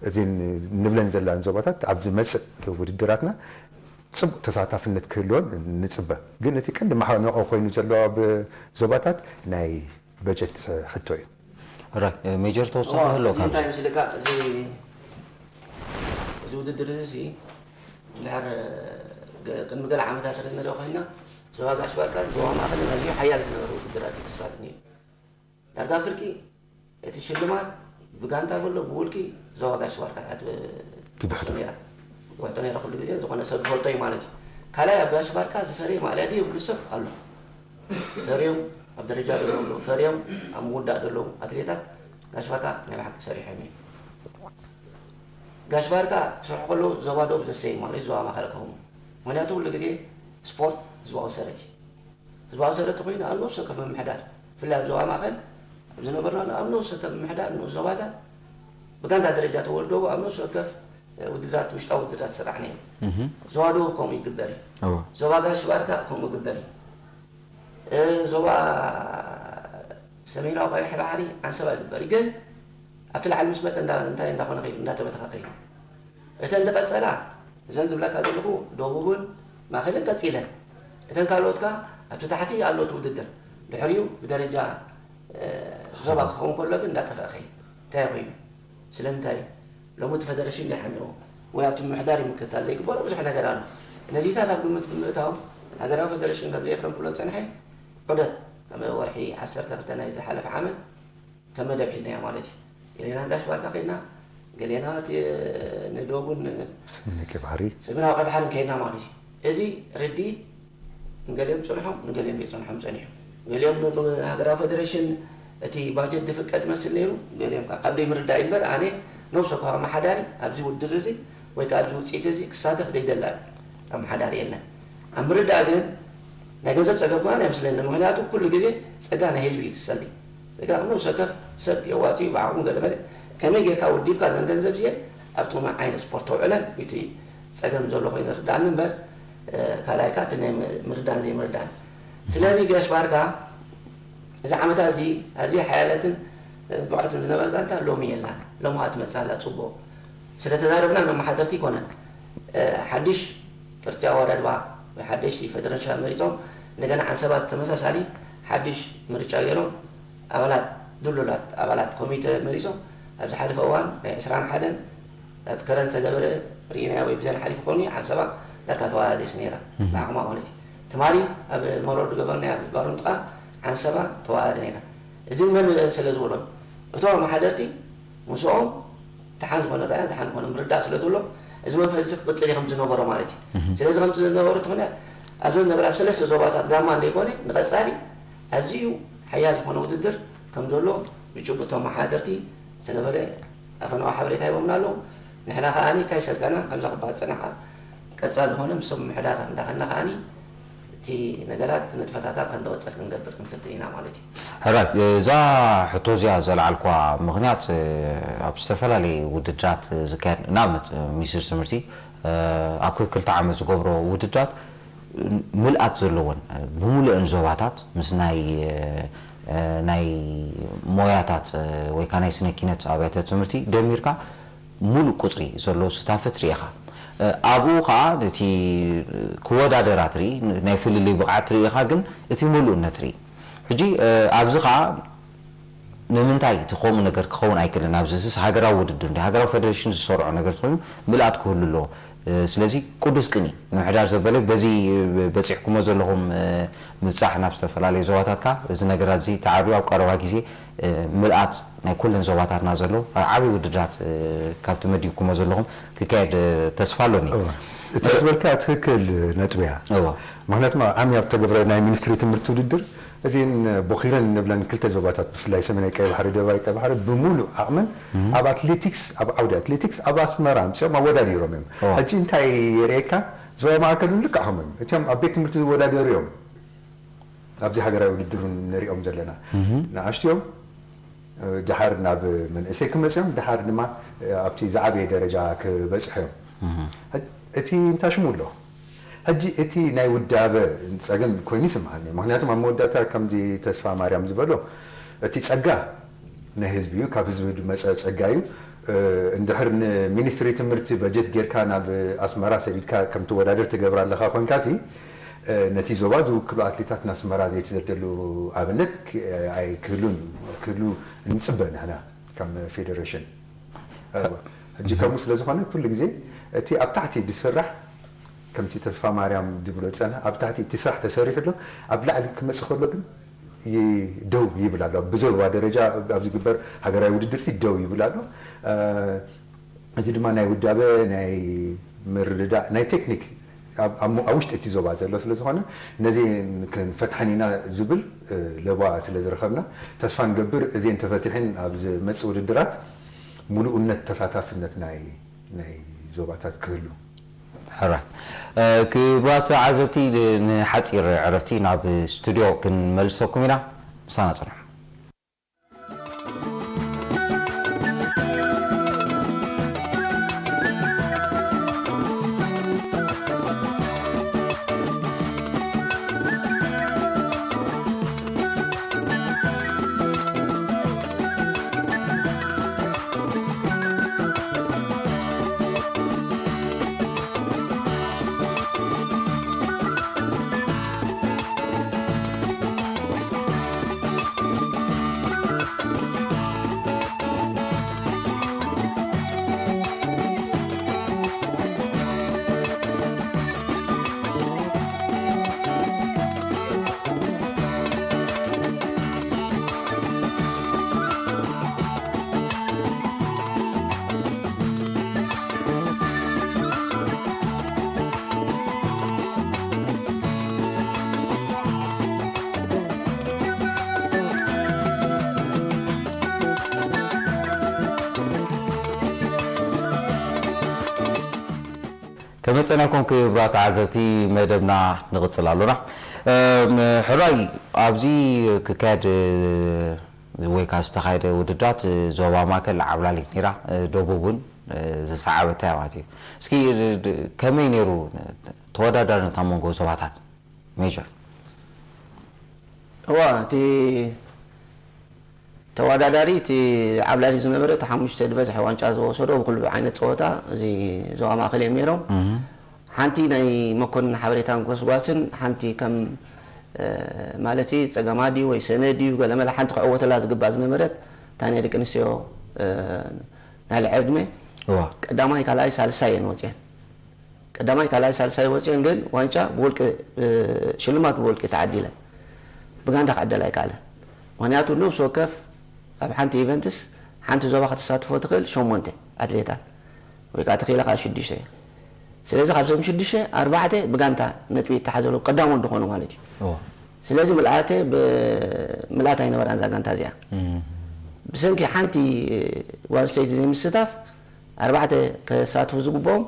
እዚ ንብለን ዘላን ዞባታት ኣብ ዝመፅእ ውድድራትና ፅቡቅ ተሳታፍነት ክህልዎን ንፅበ። ግን እቲ ቀንዲ ማዕነቆ ኮይኑ ዘሎ ኣብ ዞባታት ናይ በጀት ሕቶ እዩ። ራይ ሜጀር ተወሳኺ ህሎ ካብ እንታይ ምስልካ እዚ እዚ ውድድር እዚ እንድሕር ቅድሚ ገለ ዓመታት ንሪኦ ኮይና፣ ዞባ ጋሽ ባርካን ዞባ ማእኸልን ኣዝዩ ሓያል ዝነበረ ውድድራት እዩ ክሳተፍ ነይሩ። ዳርጋ ፍርቂ እቲ ሽልማት ብጋንታ በሎ ብውልቂ ዞባ ጋሽ ባርካ ትብሕቶ ትውሕጦ ነይራ ኩሉ ግዜ። ዝኾነ ሰብ ዝፈልጦ እዩ ማለት እዩ። ካልኣይ ኣብ ጋሽ ባርካ ዝፈርየ ማእለያ ድዩ የብሉ ሰብ ኣሎ። ፈርዮም ኣብ ደረጃ ዘለዉ ኣለዉ፣ ፈርዮም ኣብ ምውዳእ ዘለዉ ኣትሌታት ጋሽ ባርካ ናይ ብሓቂ ሰሪሖም እዮም። ጋሽ ባርካ ክሰርሑ ከለዉ ዞባ ዶብ ዘሰይ ማለት ዞባ ማእኸል ክኸውን፣ ምክንያቱ ኩሉ ግዜ ስፖርት ህዝባዊ ሰረት እዩ። ህዝባዊ ሰረት ኮይኑ ኣብ ነብሲ ወከፍ ምምሕዳር፣ ብፍላይ ኣብ ዞባ ማእኸል ኣብ ዝነበርናሉ ኣብ ነብሲ ወከፍ ምምሕዳር ንኡስ ዞባታት ብጋንታ ደረጃ ተወልደቡ ኣብ ነብሲ ወከፍ ውድድራት፣ ውሽጣዊ ውድድራት ዝስራሕ ነይሩ። ዞባ ደቡብ ከምኡ ይግበር እዩ። ዞባ ጋሽ ባርካ ከምኡ ይግበር እዩ። ዞባ ሰሜናዊ ቀይሕ ባሕሪ ዓንሰባ ይግበር እዩ። ግን ኣብቲ ላዕሊ ምስ መፀ እንታይ እንዳኾነ ከይዱ እንዳተበተኸ ከይዱ። እተን ዝቐፀላ እዘን ዝብለካ ዘለኹ ደቡብን ማእኸልን ቀፂለን፣ እተን ካልኦትካ ኣብቲ ታሕቲ ኣሎ እቲ ውድድር። ድሕሪኡ ብደረጃ ዞባ ክኸውን ከሎ ግን እንዳጠፍአ ከይድ። እንታይ ኮይኑ? ስለምንታይ? ሎሚ እቲ ፈደረሽን ደይ ሓሚቑ ወይ ኣብቲ ምምሕዳር እዩ ምክታል ዘይግበሮ ብዙሕ ነገር ኣሎ። ነዚታት ኣብ ግምት ብምእታው ሃገራዊ ፈደረሽን ከም ኤፍረም ክብሎ ዝፀንሐ ዑደት ኣብ ወርሒ ዓሰርተ ክልተ ናይ ዝሓለፈ ዓመት ከም መደብ ሒዝናዮ ማለት እዩ። ገሌና ንጋሽ ባርካ ከይድና፣ ገሌና እቲ ንደቡብን ሰሜን ቀይ ባሕሪ ሰሜናዊ ቀይ ባሕርን ከይድና ማለት እዩ። እዚ ርድኢት ንገሊኦም ፀንሖም፣ ንገሊኦም ዘይፀንሖም ፀኒሑ። ገሊኦም ብሃገራዊ ፈደረሽን እቲ ባጀት ዝፍቀድ መስል ነይሩ፣ ገሊኦም ከዓ ካብ ዘይምርዳእ እዩ እምበር ኣነ ነብሰ ወከፍ ኣመሓዳሪ ኣብዚ ውድድር እዚ ወይ ከዓ ኣብዚ ውፅኢት እዚ ክሳተፍ ዘይደላ ኣመሓዳሪ የለን። ኣብ ምርዳእ ግን ናይ ገንዘብ ፀገም ከማን ኣይመስለኒ። ምክንያቱ ኩሉ ግዜ ፀጋ ናይ ህዝቢ እዩ ትሰሊ። ፀጋ ነብሰ ወከፍ ሰብ የዋፅዩ ብዓቕሙ ገለመለ ከመይ ጌርካ ወዲብካ ዘን ገንዘብ እዚአን ኣብቲ ዓይነት ስፖርት ተውዕለን እቲ ፀገም ዘሎ ኮይኑ ይርዳእኒ እምበር ካልኣይካ እቲ ናይ ምርዳን ዘይምርዳን። ስለዚ ገሽ ባርካ እዚ ዓመታ እዚ ኣዝያ ሓያለትን ብቕዕትን ዝነበረት ጋንታ ሎሚ የላን። ሎሚ ከዓ ትመፅእ ኣላ ፅቡቕ። ስለተዛረብና መመሓደርቲ ኣይኮነን። ሓድሽ ቅርፂ ኣወዳድባ ወይ ሓደሽቲ ፈደረሽን መሪፆም እንደገና ዓንሰባት ተመሳሳሊ ሓድሽ ምርጫ ገይሮም ኣባላት ድሉላት ኣባላት ኮሚተ መሪፆም ኣብ ዝሓለፈ እዋን ናይ ዕስራን ሓደን ኣብ ከረን ዝተገበረ ርኢናዮ ወይ ብዘን ሓሊፉ ኮይኑ ዓንሰባ ዳርጋ ተወዳዲርስ ነይራ ብዓቕማ ማለት እዩ። ትማሊ ኣብ መሮር ዝገበርናዮ ኣብ ባሩንጥቃ ዓንሰባ ተወዳዲ ነይራ። እዚ መን ስለ ዝበሎም እቶም ኣመሓደርቲ ምስኦም ደሓን ዝኾነ ራእያን ደሓን ዝኾነ ምርዳእ ስለ ዘሎ እዚ መንፈስ እዚ ክቕፅል እዩ ከም ዝነበሮ ማለት እዩ። ስለዚ ከም ዝነበሩ እቲ ምክንያት ኣብዞ ዝነበረ ኣብ ሰለስተ ዞባታት ጋማ እንደይኮነ ንቐፃሊ ኣዝዩ ሓያል ዝኾነ ውድድር ከም ዘሎ ብጭቡጥ እቶም ኣመሓደርቲ ዝተገበረ ኣፈናዊ ሓበሬታ ሂቦምና ኣለዉ። ንሕና ከኣ ካይሰጋና ከምዛ ክበሃል ዝጸናሕካ ቀጻሊ ዝኾነ ምስቶም ምሕዳራት እንዳኸድና ከኣ እቲ ነገራት ንጥፈታታ ከም ዝቕጽል ክንገብር ክንፍትን ኢና ማለት እዩ። ሕራይ እዛ ሕቶ እዚኣ ዘልዓልኳ ምኽንያት ኣብ ዝተፈላለየ ውድድራት ዝካየድ ንኣብነት ሚኒስትሪ ትምህርቲ ኣብ ክልተ ዓመት ዝገብሮ ውድድራት ምልኣት ዘለወን ብምሉአን ዞባታት ምስ ናይ ናይ ሞያታት ወይ ከዓ ናይ ስነ ኪነት ኣብያተ ትምህርቲ ደሚርካ ሙሉእ ቁፅሪ ዘለዎ ስታፈት ሪኢኻ ኣብኡ ከዓ እቲ ክወዳደራ ትርኢ ናይ ፍልልይ ብቕዓት ሪኢኻ ግን እቲ ሙሉእነት ርኢ ሕጂ ኣብዚ ከዓ ንምንታይ እቲ ከምኡ ነገር ክኸውን ኣይክእልን? ኣብዚ ስስ ሃገራዊ ውድድር እንዲ ሃገራዊ ፌደሬሽን ዝሰርዖ ነገር ኮይኑ ምልኣት ክህሉ ኣለዎ። ስለዚ ቅዱስ ቅኒ ምምሕዳር ዘበለ በዚ በፂሕኩሞ ዘለኹም ምብፃሕ ናብ ዝተፈላለዩ ዞባታትካ እዚ ነገራት እዚ ተዓርዩ ኣብ ቀረባ ግዜ ምልኣት ናይ ኩለን ዞባታትና ዘሎ ዓብዪ ውድድራት ካብቲ መዲብኩሞ ዘለኹም ክካየድ ተስፋ ኣሎኒ። እወ። እቲ ትበልካ ትክክል ነጥብያ። እወ። ምክንያቱ ዓሚ ኣብ ተገብረ ናይ ሚኒስትሪ ትምህርቲ ውድድር እዚን ቦኺረን ንብለን ክልተ ዞባታት ብፍላይ ሰሜናይ ቀይ ባሕሪ ደባይ ቀይ ባሕሪ ብምሉእ ዓቕመን ኣብ ኣትሌቲክስ ኣብ ዓውዲ ኣትሌቲክስ ኣብ ኣስመራ ምፅኦም ኣወዳዲሮም እዮም። እወ። ሕጂ እንታይ የርእየካ? ዞባ ማእከል እውን ልክዕ ከምኡ እዩ። እቶም ኣብ ቤት ትምህርቲ ዝወዳደሩ እዮም ኣብዚ ሃገራዊ ውድድር እውን ንሪኦም ዘለና። ንኣሽቱ እዮም። ድሓር ናብ መንእሰይ ክመፅኦም ድሓር ድማ ኣብቲ ዝዓበየ ደረጃ ክበፅሑ እዮም። እቲ እንታሽሙ ኣሎ። ሕጂ እቲ ናይ ውዳበ ፀገም ኮይኑ ይስምዓኒ። ምክንያቱም ኣብ መወዳእታ ከምዚ ተስፋ ማርያም ዝበሎ እቲ ፀጋ ናይ ህዝቢ እዩ፣ ካብ ህዝቢ ዝመፀ ፀጋ እዩ። እንድሕር ንሚኒስትሪ ትምህርቲ በጀት ጌርካ ናብ ኣስመራ ሰዲድካ ከም ትወዳደር ትገብር ኣለኻ ኮንካ ሲ ነቲ ዞባ ዝውክሉ ኣትሌታት ናስመራ ዘይተዘደሉ ኣብነት ኣይክህሉን ክህሉ ንፅበ ንሕና ከም ፌደሬሽን። ሕጂ ከምኡ ስለ ዝኾነ ኩሉ ግዜ እቲ ኣብ ታሕቲ ዝስራሕ ከምቲ ተስፋ ማርያም ዝብሎ ዝፀንሐ ኣብ ታሕቲ እቲ ስራሕ ተሰሪሑ ኣሎ። ኣብ ላዕሊ ክመፅእ ከሎ ግን ደው ይብል ኣሎ። ብዞባ ደረጃ ኣብ ዝግበር ሃገራዊ ውድድርቲ ደው ይብል ኣሎ። እዚ ድማ ናይ ውዳበ ናይ ምርድዳእ ናይ ቴክኒክ ኣብ ውሽጢ እቲ ዞባ ዘሎ ስለ ዝኾነ ነዚ ክንፈትሐን ኢና ዝብል ለባ ስለ ዝረኸብና ተስፋ ንገብር እዚን ተፈቲሐን ኣብ ዝመፅእ ውድድራት ሙሉእነት ተሳታፍነት ናይ ናይ ዞባታት ክህሉ። ሕራይ። ክቡራት ተዓዘብቲ ንሓፂር ዕረፍቲ ናብ ስቱድዮ ክንመልሰኩም ኢና። ምሳና ፅንሑ። ከመፀናኩም ክቡራት ተዓዘብቲ መደብና ንቕፅል ኣሎና። ሕራይ ኣብዚ ክካየድ ወይ ከዓ ዝተኻየደ ውድድራት ዞባ ማእከል ዓብላሊት ነይራ፣ ደቡብ እውን ዝሰዓበታ እያ ማለት እዩ። እስኪ ከመይ ነይሩ ተወዳዳርነት ኣብ መንጎ ዞባታት? ሜጀር። እዋ እቲ ተወዳዳሪ እቲ ዓብላሊ ዝነበረ እቲ ሓሙሽተ ዝበዝሐ ዋንጫ ዝወሰዶ ብኩሉ ዓይነት ፀወታ እዚ ዞባ ማእከል እዮም ነይሮም። ሓንቲ ናይ መኮንን ሓበሬታን ጎስጓስን ሓንቲ ከም ማለት ጸገማ ድዩ ወይ ሰነ ድዩ ገለመለ ሓንቲ ክዕወተላ ዝግባእ ዝነበረት እታ ናይ ደቂ ኣንስትዮ ናይ ልዕሊ ዕድመ ቀዳማይ ካልኣይ ሳልሳይ እየን ወፅየን። ቀዳማይ ካልኣይ ሳልሳይ ወፅየን ግን ዋንጫ ብውልቂ ሽልማት ብውልቂ ተዓዲለን ብጋንታ ክዕደል ኣይከኣለን። ምክንያቱ ነብሲ ወከፍ ኣብ ሓንቲ ኢቨንትስ ሓንቲ ዞባ ከተሳትፎ ትኽእል ሸሞንተ ኣትሌታት ወይ ከዓ ተኽኢለ ከዓ ሽዱሽተ እየን። ስለዚ ካብዞም ሽዱሽተ ኣርባዕተ ብጋንታ ነጥቢ ይተሓዘሉ ቀዳሞት ዝኾኑ ማለት እዩ። ስለዚ ምልኣተ ምልኣት ኣይነበራን እዛ ጋንታ እዚኣ። ብሰንኪ ሓንቲ ጓል ኣንስተይቲ ዘይምስታፍ ኣርባዕተ ከሳትፉ ዝግብኦም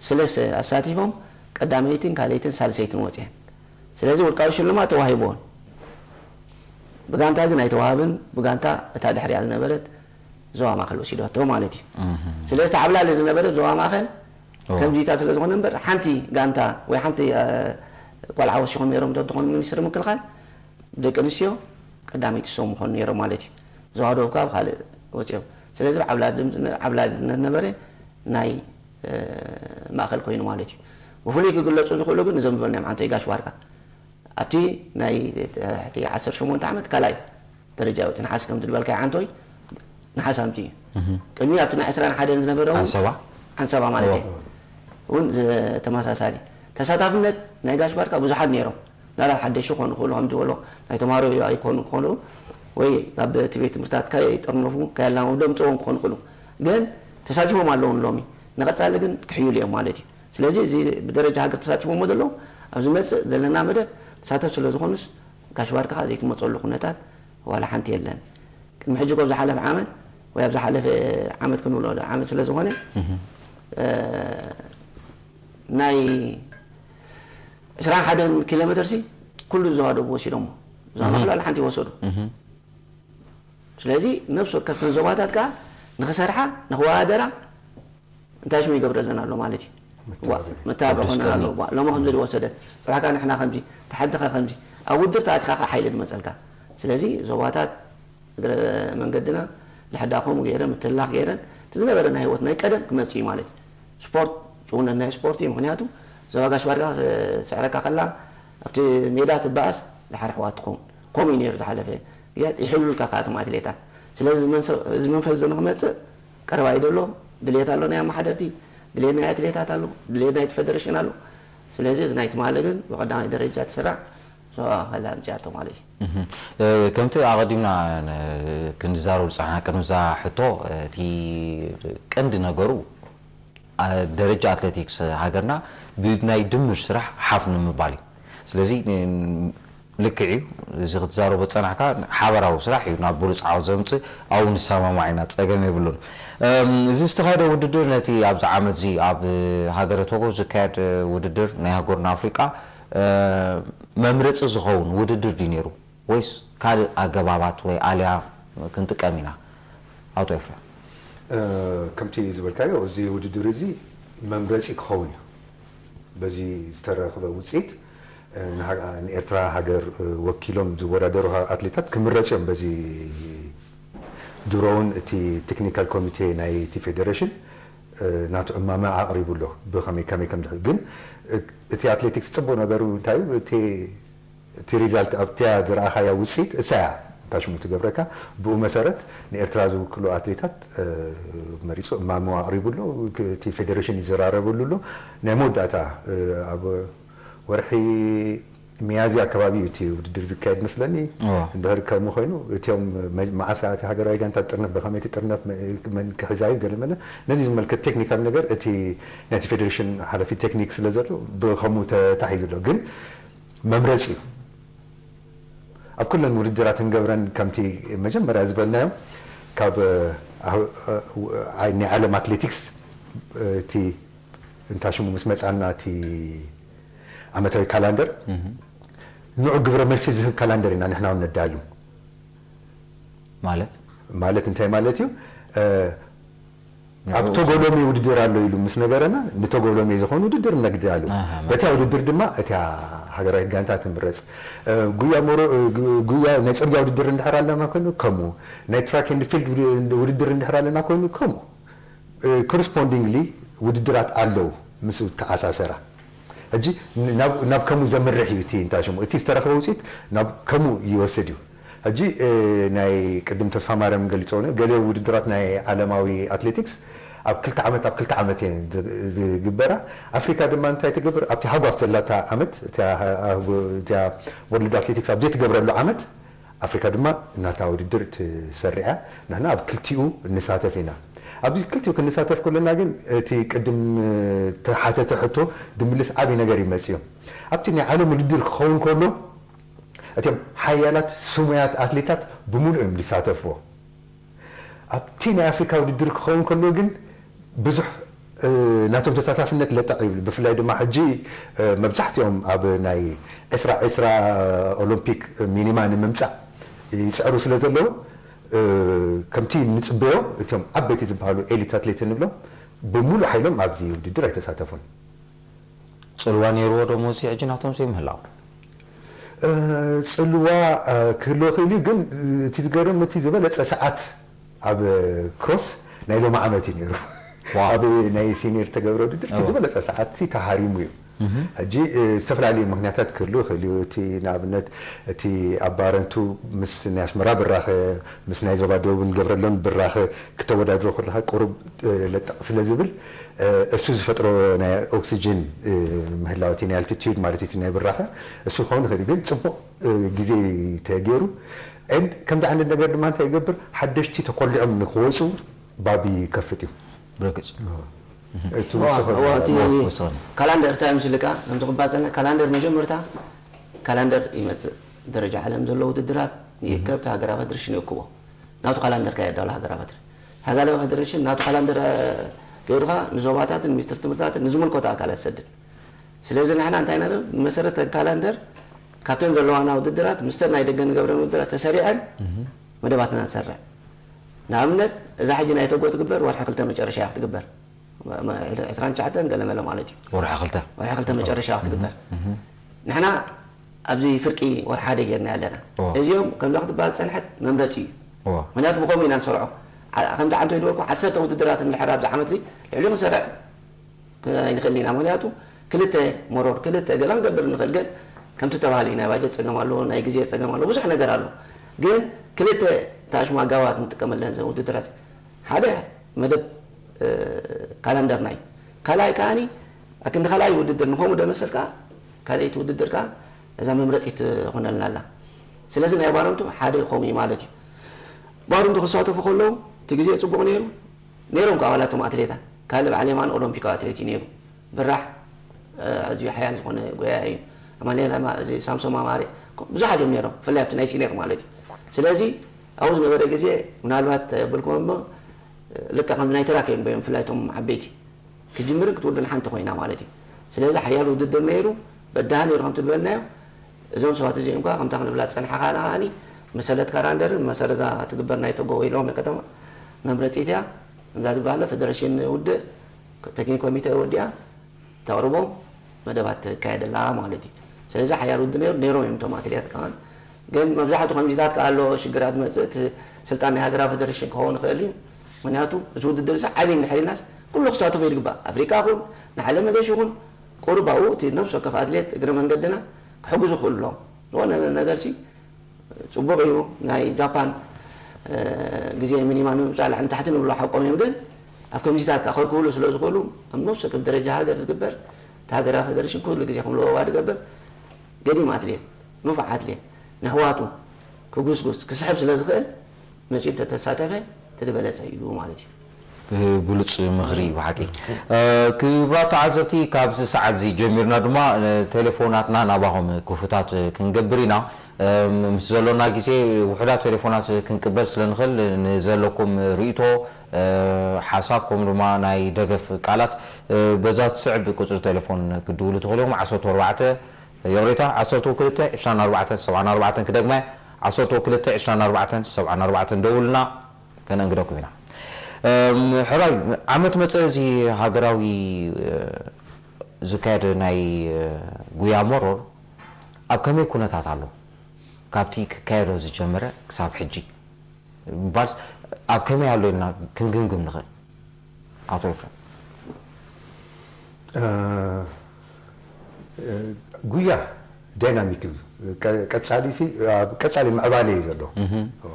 ስለስተ ኣሳቲፎም ቀዳመይትን ካልኣይትን ሳልሰይትን ወፅየን። ስለዚ ውልቃዊ ሽልማት ተዋሂብዎን ብጋንታ ግን ኣይተዋሃብን። ብጋንታ እታ ድሕሪኣ ዝነበረት ዞባ ማእከል ወሲዳቶ ማለት እዩ። ስለዚ ተዓብላሊ ዝነበረት ዞባ ማእከል ከምዚታ ስለ ዝኾነ እምበር ሓንቲ ጋንታ ወይ ሓንቲ ቆልዓ ወሲኾም ነይሮም ተትኾኑ ሚኒስትሪ ምክልኻል ደቂ ኣንስትዮ ቀዳመይቲ ሰው ምኾኑ ነይሮም ማለት እዩ። ዞባ ደቡብ ካብ ካልእ ወፂኦም ስለዚ ዓብላልነት ነበረ ናይ ማእከል ኮይኑ ማለት እዩ። ብፍሉይ ክግለፁ ዝኽእሉ ግን እዞም ዝበልናዮም ዓንቶይ ጋሽ ዋርካ ኣብቲ ናይ ትሕቲ ዓሰርተ ሸሞንተ ዓመት ካልኣይ ደረጃ እዩ። እቲ ነሓስ ከምቲ ዝበልካዮ ዓንቶይ ነሓስ ኣምጺኡ እዩ። ቅድሚ ኣብቲ ናይ ዕስራን ሓደን ዝነበረ እውን ዓንሰባ? ዓንሰባ ማለት እዩ። እውን ዝ-፣ ተመሳሳሊ ተሳታፍነት ናይ ጋሽ ባርካ ብዙሓት ነይሮም። ናላ ሓደሹ ክኾኑ ይኽእሉ፣ ከም ዝበሎ ናይ ተማሃሮ ኣይኮኑ ክኾኑ፣ ወይ ኣብ እቲ ቤት ትምህርትታት ከይጥርነፉ፣ ከይላመዱ ደምፅዎም ክኾኑ ይኽእሉ። ግን ተሳቲፎም ኣለውን ሎሚ። ንቐፃሊ ግን ክሕይሉ እዮም ማለት እዩ። ስለዚ እዚ ብደረጃ ሃገር ተሳቲፎሞ ዘለዉ፣ ኣብ ዝመፅእ ዘለና መደብ ተሳተፍ ስለ ዝኾኑስ፣ ጋሽ ባርካ ዘይትመፀሉ ኩነታት ዋላ ሓንቲ የለን። ቅድሚ ሕጂ እኮ ኣብ ዝሓለፈ ዓመት ወይ ኣብ ዝሓለፈ ዓመት ክንብሎ ዶ ዓመት ስለ ዝኾነ፣ እ፣ ናይ ዕስራን ሓደን ኪሎ ሜትር ሲ ኩሉ ዞባ ደቡብ ወሲዶሞ። ዞባ ማእከል ዋላ ሓንቲ ይወሰዱ። ስለዚ ነፍሲ ወከፍተን ዞባታት ከኣ ንኽሰርሓ፣ ንኽወዳደራ እንታይ ሽሙ ይገብረለን ኣሎ ማለት እዩ። መተባበሪ። ዋ፣ መተባበሪ ሓዱሽ ኾነን ኣሎ። ቅድሚ። ዋ፣ ሎሚ ከምዚ ዝወሰደ፣ ጽባሕ ከኣ ንሕና ከምዚ፣ ተሓድኻ ከምዚ፣ ኣብ ውድድር ተኣቲኻ ከኣ ሓይሊ ዝመጸልካ። ስለዚ ዞባታት እግረ መንገድና ልሕዳ ከምኡ ገይረን፣ ምትላኽ ገይረን፣ እቲ ዝነበረ ናይ ህይወት ናይ ቀደም ክመጽእ እዩ ማለት እዩ። ስፖርት፣ ጭውነት ናይ ስፖርት እዩ። ምኽንያቱ ዞባ ጋሽ ባርካ ስዕረካ ከላ፣ ኣብቲ ሜዳ ትበኣስ፣ ድሓር ኣሕዋት ትኸውን። ከምኡ እዩ ነይሩ ዝሓለፈ ግዜያት፣ ይሕብሉልካ ከኣ እቶም ኣትሌታት። ስለዚ እዚ መንሰ-፣ እዚ መንፈስ እዚ ንኽመጽእ ቀረባ እዩ ዘሎ። ድልየት ኣሎ ናይ ኣመሓደርቲ፣ ድልየት ናይ ኣትሌታት ኣሎ፣ ድልየት ናይቲ ፌደሬሽን ኣሎ። ስለዚ እዚ ናይ ትማሊ ግን ብቐዳማይ ደረጃ ትስራዕ ዞባ ከላ ኣምጺኣቶ ማለት እዩ። እህ። እ፣ ከምቲ ኣቐዲምና ን-፣ ክንዛረብ ዝጸናሕና ቅድሚ እዛ ሕቶ፣ እቲ ቀንዲ ነገሩ፣ ኣ፣ ደረጃ ኣትሌቲክስ ሃገርና ብናይ ድምር ስራሕ ሓፍ ንምባል እዩ። ስለዚ፣ ን-፣ ልክዕ እዩ። እዚ ክትዛረቦ ዝጸናሕካ ሓበራዊ ስራሕ እዩ ናብ ብሉጽ ዓወት ዘምጽእ፣ ኣብኡ ንሰማማዕ ኢና፣ ጸገም የብሉን። እም፣ እዚ ዝተኻየደ ውድድር ነቲ ኣብዚ ዓመት እዚ ኣብ ሃገረ ቶጎ ዝካየድ ውድድር ናይ ኣህጉርና ኣፍሪቃ፣ እ፣ መምረጺ ዝኸውን ውድድር ድዩ ነይሩ? ወይስ ካልእ ኣገባባት ወይ ኣልያ ክንጥቀም ኢና? ኣቶ ኤፍሬም። እ፣ ከምቲ ዝበልካዮ፣ እዚ ውድድር እዚ መምረጺ ክኸውን እዩ። በዚ ዝተረኽበ ውጽኢት፣ እ፣ ንሃ-፣ ንኤርትራ ሃገር፣ እ፣ ወኪሎም ዝወዳደሩ ሃ-፣ ኣትሌታት ክምረጹ እዮም። በዚ ድሮውን እቲ ቴክኒካል ኮሚቴ ናይቲ ፌደሬሽን፣ እ፣ ናቱ እማመ ኣቕሪቡ ኣሎ። ብኸመይ፣ ከመይ ከም ዝሕ-፣ ግን፣ እ፣ እቲ ኣትሌቲክስ ጽቡቕ ነገሩ እንታይ እዩ? እቲ እቲ ሪዛልት ኣብቲያ ዝረኣኻያ ውፅኢት እሳ እያ እታ ሽሙ ትገብረካ። ብኡ መሰረት ንኤርትራ ዝውክሉ ኣትሌታት፣ እ፣ መሪፁ እማሙ ኣቕሪቡ ኣሎ። ክ-፣ እቲ ፌደሬሽን ይዘራረበሉ ኣሎ። ናይ መወዳእታ፣ እ፣ ኣብ ወርሒ ሚያዝያ ኣከባቢ እዩ እቲ ውድድር ዝካየድ መስለኒ። እዋ። እንድሕር ከምኡ ኮይኑ እቲኦም መ-፣ መዓስ እቲ ሃገራዊ ጋንታ ትጥርነፍ፣ ብኸመይ ትጥርነፍ፣ መ-፣ መን ክሕዛ እዩ ገለ መለ፣ ነዚ ዝመልከት ቴክኒካል ነገር እቲ ናይቲ ፌደሬሽን ሓላፊ ቴክኒክ ስለ ዘሎ ብኸምኡ ተታሒዙ ኣሎ። ግን መምረፂ እዩ። ኣብ ኩለን ውድድራት እንገብረን ከምቲ መጀመርያ ዝበልናዮ ካብ፣ እ፣ አ-፣ እ፣ ናይ ዓለም ኣትሌቲክስ፣ እ፣ እቲ እንታ ሽሙ ምስ መፃና እቲ ዓመታዊ ካላንደር፣ እህ። ንዑ ግብረ መልሲ ዝህብ ካላንደር ኢና ንሕና እውን ነዳሉ። ማለት? ማለት እንታይ ማለት እዩ? እ፣ ኣብ ንዑ ቶጎሎሜ ውድድር ኣሎ ኢሉ ምስ ነገረና፣ ንቶጎሎሜ ዝኾን ውድድር ነግዳሉ። ኣሃ፣ በታ ውድድር ድማ እታ ሃገራዊት ጋንታ ትምረጽ። እ፣ ጉያ ሞሮ-፣ እ፣ ግ-፣ ጉያ ናይ ጽርግያ ውድድር እንድሕር ኣለና ኮይኑ ከምኡ፣ ናይ ትራክ ኤንድ ፊልድ ውድ-፣ ውድድር እንድሕር ኣለና ኮይኑ ከምኡ። እ፣ ኮረስፖንዲንግሊ ውድድራት ኣለዉ ምስኡ ተኣሳሰራ። ሕጂ ናብ፣ ናብ ከምኡ ዘምርሕ እዩ እቲ እንታ ሽሙ። እቲ ዝተረኽበ ውፅኢት ናብ ከምኡ ይወስድ እዩ። ሕጂ፣ እ፣ ናይ ቅድም ተስፋ ማርያም ገሊፆ፣ ገለ ውድድራት ናይ ዓለማዊ ኣትሌቲክስ ኣብ ክልተ ዓመት፣ ኣብ ክልተ ዓመት እየን ዝ-፣ ዝግበራ። ኣፍሪካ ድማ እንታይ ትገብር? ኣብቲ ሃጓፍ ዘላታ ዓመት፣ እታ፣ እታ ወርልድ ኣትሌቲክስ ኣብ ዘይትገብረሉ ዓመት፣ ኣፍሪካ ድማ ናታ ውድድር ትሰርዕ እያ። ንሕና ኣብ ክልቲኡ ንሳተፍ ኢና። ኣብዚ ክልቲኡ ክንሳተፍ ከለና ግን እቲ ቅድም ተሓተተ ሕቶ ድምልስ ዓብዪ ነገር ይመጽእ እዩ። ኣብቲ ናይ ዓለም ውድድር ክኸውን ከሎ እቶም ሓያላት ስሙያት ኣትሌታት ብምሉእ እዮም ዝሳተፍዎ። ኣብቲ ናይ ኣፍሪካ ውድድር ክኸውን ከሎ ግን ብዙሕ፣ እ፣ ናቶም ተሳታፍነት ለጠቕ ይብል። ብፍላይ ድማ ሕጂ፣ እ፣ መብዛሕትኦም ኣብ ናይ ዕስራ ዕስራ ኦሎምፒክ ሚኒማ ንምምጻእ ይጽዕሩ ስለ ዘለዉ፣ እ፣ ከምቲ ንጽበዮ እቶም ዓበይቲ ዝበሃሉ ኤሊት ኣትሌት እንብሎም ብምሉእ ሓይሎም ኣብዚ ውድድር ኣይተሳተፉን። ጽልዋ ነይርዎ ዶ ሞዚ ሕጂ ናቶም ዘይምህላው? እ፣ ጽልዋ፣ እ፣ ክህልዎ ክእል እዩ፣ ግን እቲ ዝገርም እቲ ዝበለጸ ሰዓት ኣብ ክሮስ ናይ ሎሚ ዓመት እዩ ነይሩ። ዋው። ኣብ ናይ ሲኒየር ተገብረ ውድድር እቲ ዋው። ዝበለጸ ሰዓት እቲ ተሃሪሙ እዩ። ሕጂ፣ እ፣ ዝተፈላለዩ ምኽንያታት ክህሉ ይኽእል እዩ። እቲ ንኣብነት፣ እቲ ኣብ ባረንቱ ምስ ናይ ኣስመራ ብራኸ፣ ምስ ናይ ዞባ ደቡብ ንገብረሎም ብራኸ ክተወዳድሮ ከለኻ ቁሩብ፣ እ፣ ለጠቕ ስለ ዝብል፣ እ፣ እሱ ዝፈጥሮ ናይ ኦክሲጅን፣ እ፣ ምህላው፣ እቲ ናይ ኣልቲቲዩድ ማለት እዩ፣ እቲ ናይ ብራኸ እሱ ክኸውን ይኽእል እዩ። ግን ጽቡቕ፣ እ፣ ግዜ ተገይሩ፣ ኤንድ ከምዚ ዓይነት ነገር ድማ እንታይ ይገብር፣ ሓደሽቲ ተኮሊዖም ንክወፁ ባብ ይከፍት እዩ። ብርግጽ። እቲ እዋ፣ ወሰኸ እዋ፣ እቲ ወሰኸ። ካላንደር እንታይ ምስልካ፣ ከምዚ ክባል ጸኒሐ፣ ካላንደር መጀመርታ፣ ካላንደር ይመጽእ። ደረጃ ዓለም ዘለዉ ውድድራት ይእከብ፣ እቲ ሃገራዊ ፌደሬሽን ይእክቦ። ናቱ ካላንደር ከየዳሉ ሃገራዊ ፌደሬሽን። ሃገራዊ ፌደሬሽን ናቱ ካላንደር፣ እ፣ ገይሩኻ ንዞባታትን ሚኒስትሪ ትምህርትታትን ንዝምልከቶ ኣካላት ሰድድ። ስለዚ ንሕና እንታይ ኢና ንብል? ብመሰረት እተን ካላንደር፣ ካብተን ዘለዋና ውድድራት፣ ምስተን ናይ ደገ ንገብረን ውድድራት ተሰሪዐን፣ መደባትና ንሰርዕ። ንኣብነት፣ እዛ ሕጂ ናይ ተጎ ትግበር ወርሒ ክልተ መጨረሻ እያ ክትግበር። መ-፣ መ-፣ ዕስራን ትሽዓተን ገለ መለ ማለት እዩ። ወርሒ ክልተ። ወርሒ ክልተ መጨረሻ ክትግበር። ንሕና ኣብዚ ፍርቂ ወርሒ ሓደ ጌርና ኣለና። እዎ። እዚኦም ከምዛ ክትበሃል ዝጸንሐት መምረጺ እዩ። እዎ። ምኽንያቱ ብኸምኡ ኢና ንሰርዖ። ዓ-፣ ከምቲ ዓንቶ ዝበልኩ ዓሰርተ ውድድራት እንድሕር ኣብዚ ዓመት እዚ ልዕሊኡ ክንሰርዕ ክ-፣ ኣይንኽእልን ኢና። ምኽንያቱ ክልተ መሮር፣ ክልተ ገላ ክንገብር ንኽእል፣ ግን ከምቲ ተባህለ እዩ፣ ናይ ባጀት ጸገም ኣሎ፣ ናይ ግዜ ጸገም ኣሎ፣ ብዙሕ ነገር ኣሎ። ግን ክልተ ተኣሽሙ ኣጋባባት ንጥቀመለን እዘን ውድድራት። ሓደ መደብ፣ እ፣ ካላንደርና እዩ። ካልኣይ ከኣኒ፣ ኣክንዲ ካልኣይ ውድድር ንኸምኡ ዶ መሰልካ፣ ካልኣይቲ ውድድር ከኣ እዛ መምረጺት ትኾነልና ኣላ። ስለዚ ናይ ባረንቱ ሓደ ከምኡ እዩ ማለት እዩ። ባረንቱ ክሳተፉ ከለዉ እቲ ግዜ ጽቡቕ ነይሩ። ነይሮም ከኣ ዋላ እቶም ኣትሌታት። ካልእ በዓል የማነ ኦሎምፒካዊ ኣትሌት እዩ ነይሩ። ብራሕ፣ እ፣ ኣዝዩ ሓያል ዝኾነ ጎያይ እዩ። ኣማኑኤል ኣማ-፣ እዚ ሳምሶም ኣማረ፣ ብዙሓት እዮም ነይሮም። ብፍላይ ኣብቲ ናይ ሲኒየር ማለት እዩ። ስለዚ ኣብኡ ዝነበረ ግዜ ምናልባት የብልኩም እሞ፣ ልክዕ ከም ናይ ትራክ እዮም ብዮም፣ ብፍላይ እቶም ዓበይቲ። ክጅምርን ክትውድን ሓንቲ ኮይና ማለት እዩ። ስለዚ ሓያል ውድድር ነይሩ፣ በዳሃ ነይሩ ከምቲ ዝበልናዮ። እዞም ሰባት እዚኦም ከኣ ከምታ ክንብላ ዝጸናሕና ከኣኒ መሰለት ካላንደርን መሰረት እዛ ትግበር ናይ ቶጎ ወይ ሎሚ ከተማ መምረጺት እያ። ከምዛ ዝበሃለ ፌደሬሽን ውድእ፣ ቴክኒክ ኮሚቴ ወዲኣ ተቕርቦም መደባት ትካየደላ ማለት እዩ። ስለዚ ሓያል ውድብ ነይሩ፣ ነይሮም እዮም እቶም ኣትሌታት ከማን። ግን መብዛሕትኡ ከምዚታት ከኣ ኣሎ ሽግራት ዝመጽእ፣ እቲ ስልጣን ናይ ሃገራዊ ፌደሬሽን ክኸውን ይኽእል እዩ። ምኽንያቱ እቲ ውድድር እዚ ዓብዪ እንድሕር ኢልናስ ኩሉ ክሳተፎ ይግባእ። ኣፍሪቃ ይኹን ንዓለም መገሽ ይኹን ቁሩብ ኣብኡ እቲ ነብሲ ወከፍ ኣትሌት እግረ መንገድና ክሕግዙ ይኽእሉ ኣለዎም። ዝኾነ ነገርሲ ጽቡቕ እዩ። ናይ ጃፓን፣ እ፣ ግዜ ሚኒማ ንምምጻእ ላዕሊ ታሕቲ ንብሎ ሓቆም እዮም። ግን ኣብ ከምዚታት ከኣ ከርክብሉ ስለ ዝኽእሉ ኣብ ነፍሲ ወከፍ ደረጃ ሃገር ዝግበር እቲ ሃገራዊ ፌደሬሽን ኩሉ ግዜ ከም ለበዋ ዝገብር ገዲም ኣትሌት፣ ንፉዕ ኣትሌት፣ ንኣሕዋቱ ክጉስጉስ፣ ክስሕብ ስለ ዝኽእል መጺኡ እንተተሳተፈ እቲ ዝበለጸ እዩ ማለት እዩ። ብሉጽ ምኽሪ እዩ ብሓቂ። እ፣ ክቡራት ተዓዘብቲ፣ ካብዚ ሰዓት እዚ ጀሚርና ድማ፣ እ፣ ቴሌፎናትና ናባኹም ክፉታት ክንገብር ኢና። እ፣ ምስ ዘሎና ግዜ ውሑዳት ቴሌፎናት ክንቅበል ስለ ንኽእል፣ ንዘለኩም ርእይቶ፣ እ፣ ሓሳብ፣ ከምኡ ድማ ናይ ደገፍ ቃላት፣ እ፣ በዛ ትስዕብ ቁጽሪ ቴሌፎን ክትድውሉ ትኽእሉ ኢኹም። ዓሰርተ ኣርባዕተ፣ ይቕሬታ፣ ዓሰርተ ክልተ፣ ዕስራን ኣርባዕተን፣ ሰብዓን ኣርባዕተን፣ ክደግማ፣ ዓሰርተ ክልተ፣ ዕስራን ኣርባዕተን፣ ሰብዓን ኣርባዕተን ደውሉልና። ከነእንግደኩም ኢና። እም፣ ሕራይ፣ ዓመት መጸ እዚ ሃገራዊ፣ እ፣ ዝካየድ ናይ፣ እ፣ ጉያ መሮር ኣብ ከመይ ኩነታት ኣሎ? ካብቲ ክካየዶ ዝጀመረ ክሳብ ሕጂ ምባልስ ኣብ ከመይ ኣሎ ኢልና ክንግምግም ንኽእል? ኣቶ ኤፍሬም። እ፣ እ፣ ጉያ ዳይናሚክ እዩ። ቀ-፣ ቀጻሊ ሲ-፣ ኣብ ቀጻሊ ምዕባለ እዩ ዘሎ። እዋ።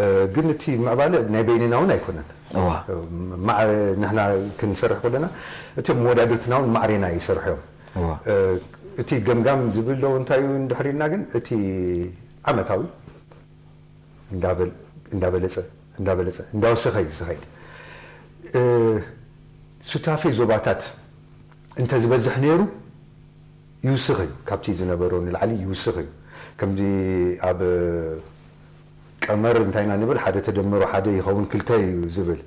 እ፣ ግን እቲ ምዕባለ ናይ በይንና እውን ኣይኮነን። እዋ። እ፣ ማዕ-፣ ንሕና ክንሰርሕ ከለና እቶም መወዳድርትና እውን ማዕሬና ይሰርሑ እዮም። እዋ። እ፣ እቲ ገምጋም ዝብል ዶ እንታይ እዩ እንድሕር ኢልና ግን እቲ ዓመታዊ እንዳበል-፣ እንዳበለጸ፣ እንዳበለጸ፣ እንዳወሰኸ እዩ ዝኸይድ። እ፣ ሱታፌ ዞባታት እንተዝበዝሕ ነይሩ ይውስኽ እዩ፣ ካብቲ ዝነበሮ ንላዕሊ ይውስኽ እዩ። ከምዚ ኣብ ቀመር እንታይ ኢና ንብል፣ ሓደ ተደመሮ ሓደ ይኸውን ክልተ እዩ ዝብል።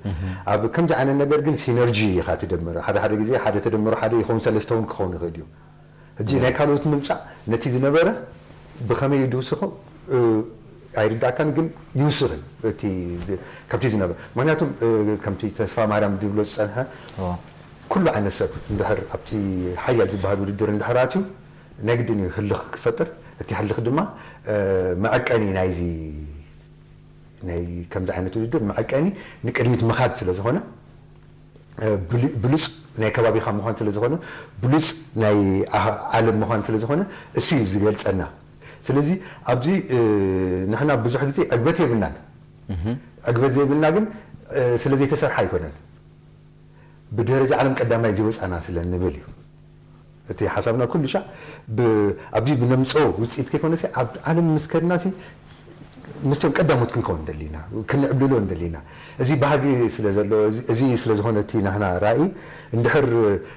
ኣብ ከምዚ ዓይነት ነገር ግን ሲነርጂ ኢኻ ትደምር። ሓደ ሓደ ግዜ ሓደ ተደመሮ ሓደ ይኸውን ሰለስተ እውን ክኸውን ይኽእል እዩ። ሕጂ ናይ ካልኦት ምምጻእ ነቲ ዝነበረ ብኸመይ እዩ ዝውስኾ፣ እ፣ ኣይርዳእካን፣ ግን ይውስኽ እዩ እቲ ዝ-፣ ካብቲ ዝነበረ። ምኽንያቱም፣ እ፣ ከምቲ ተስፋ ማርያም ዝብሎ ዝጸንሐ፣ እዎ። ኩሉ ዓይነት ሰብ እንድሕር ኣብቲ ሓያል ዝበሃል ውድድር እንድሕር ኣትዩ፣ ናይ ግድን እዩ ህልኽ ክፈጥር። እቲ ህልኽ ድማ፣ እ፣ መዐቀኒ ናይዚ፣ ናይ ከምዚ ዓይነት ውድድር መዐቀኒ ንቅድሚት ምኻድ ስለ ዝኾነ፣ ብሉፅ ናይ ከባቢኻ ምዃን ስለ ዝኾነ፣ ብሉፅ ናይ ዓለም ምዃን ስለ ዝኾነ፣ እሱ እዩ ዝገልፀና። ስለዚ ኣብዚ ንሕና ብዙሕ ግዜ ዕግበት የብልናን። ዕግበት ዘይብልና ግን ስለ ዘይተሰርሓ ኣይኮነን፣ ብደረጃ ዓለም ቀዳማይ ዘይወፃና ስለ ንብል እዩ። እቲ ሓሳብና ኩሉ ሻዕ ኣብዚ ብነምፅኦ ውፅኢት ከይኮነሲ፣ ኣብ ዓለም ምስ ከድናሲ ምስቶም ቀዳሞት ክንከውን እንደሊና፣ ክንዕብልሎ እንደሊና። እዚ ባህጊ ስለ ዘሎ፣ እዚ ስለ ዝኾነ እቲ ናህና ራእይ፣ እንድሕር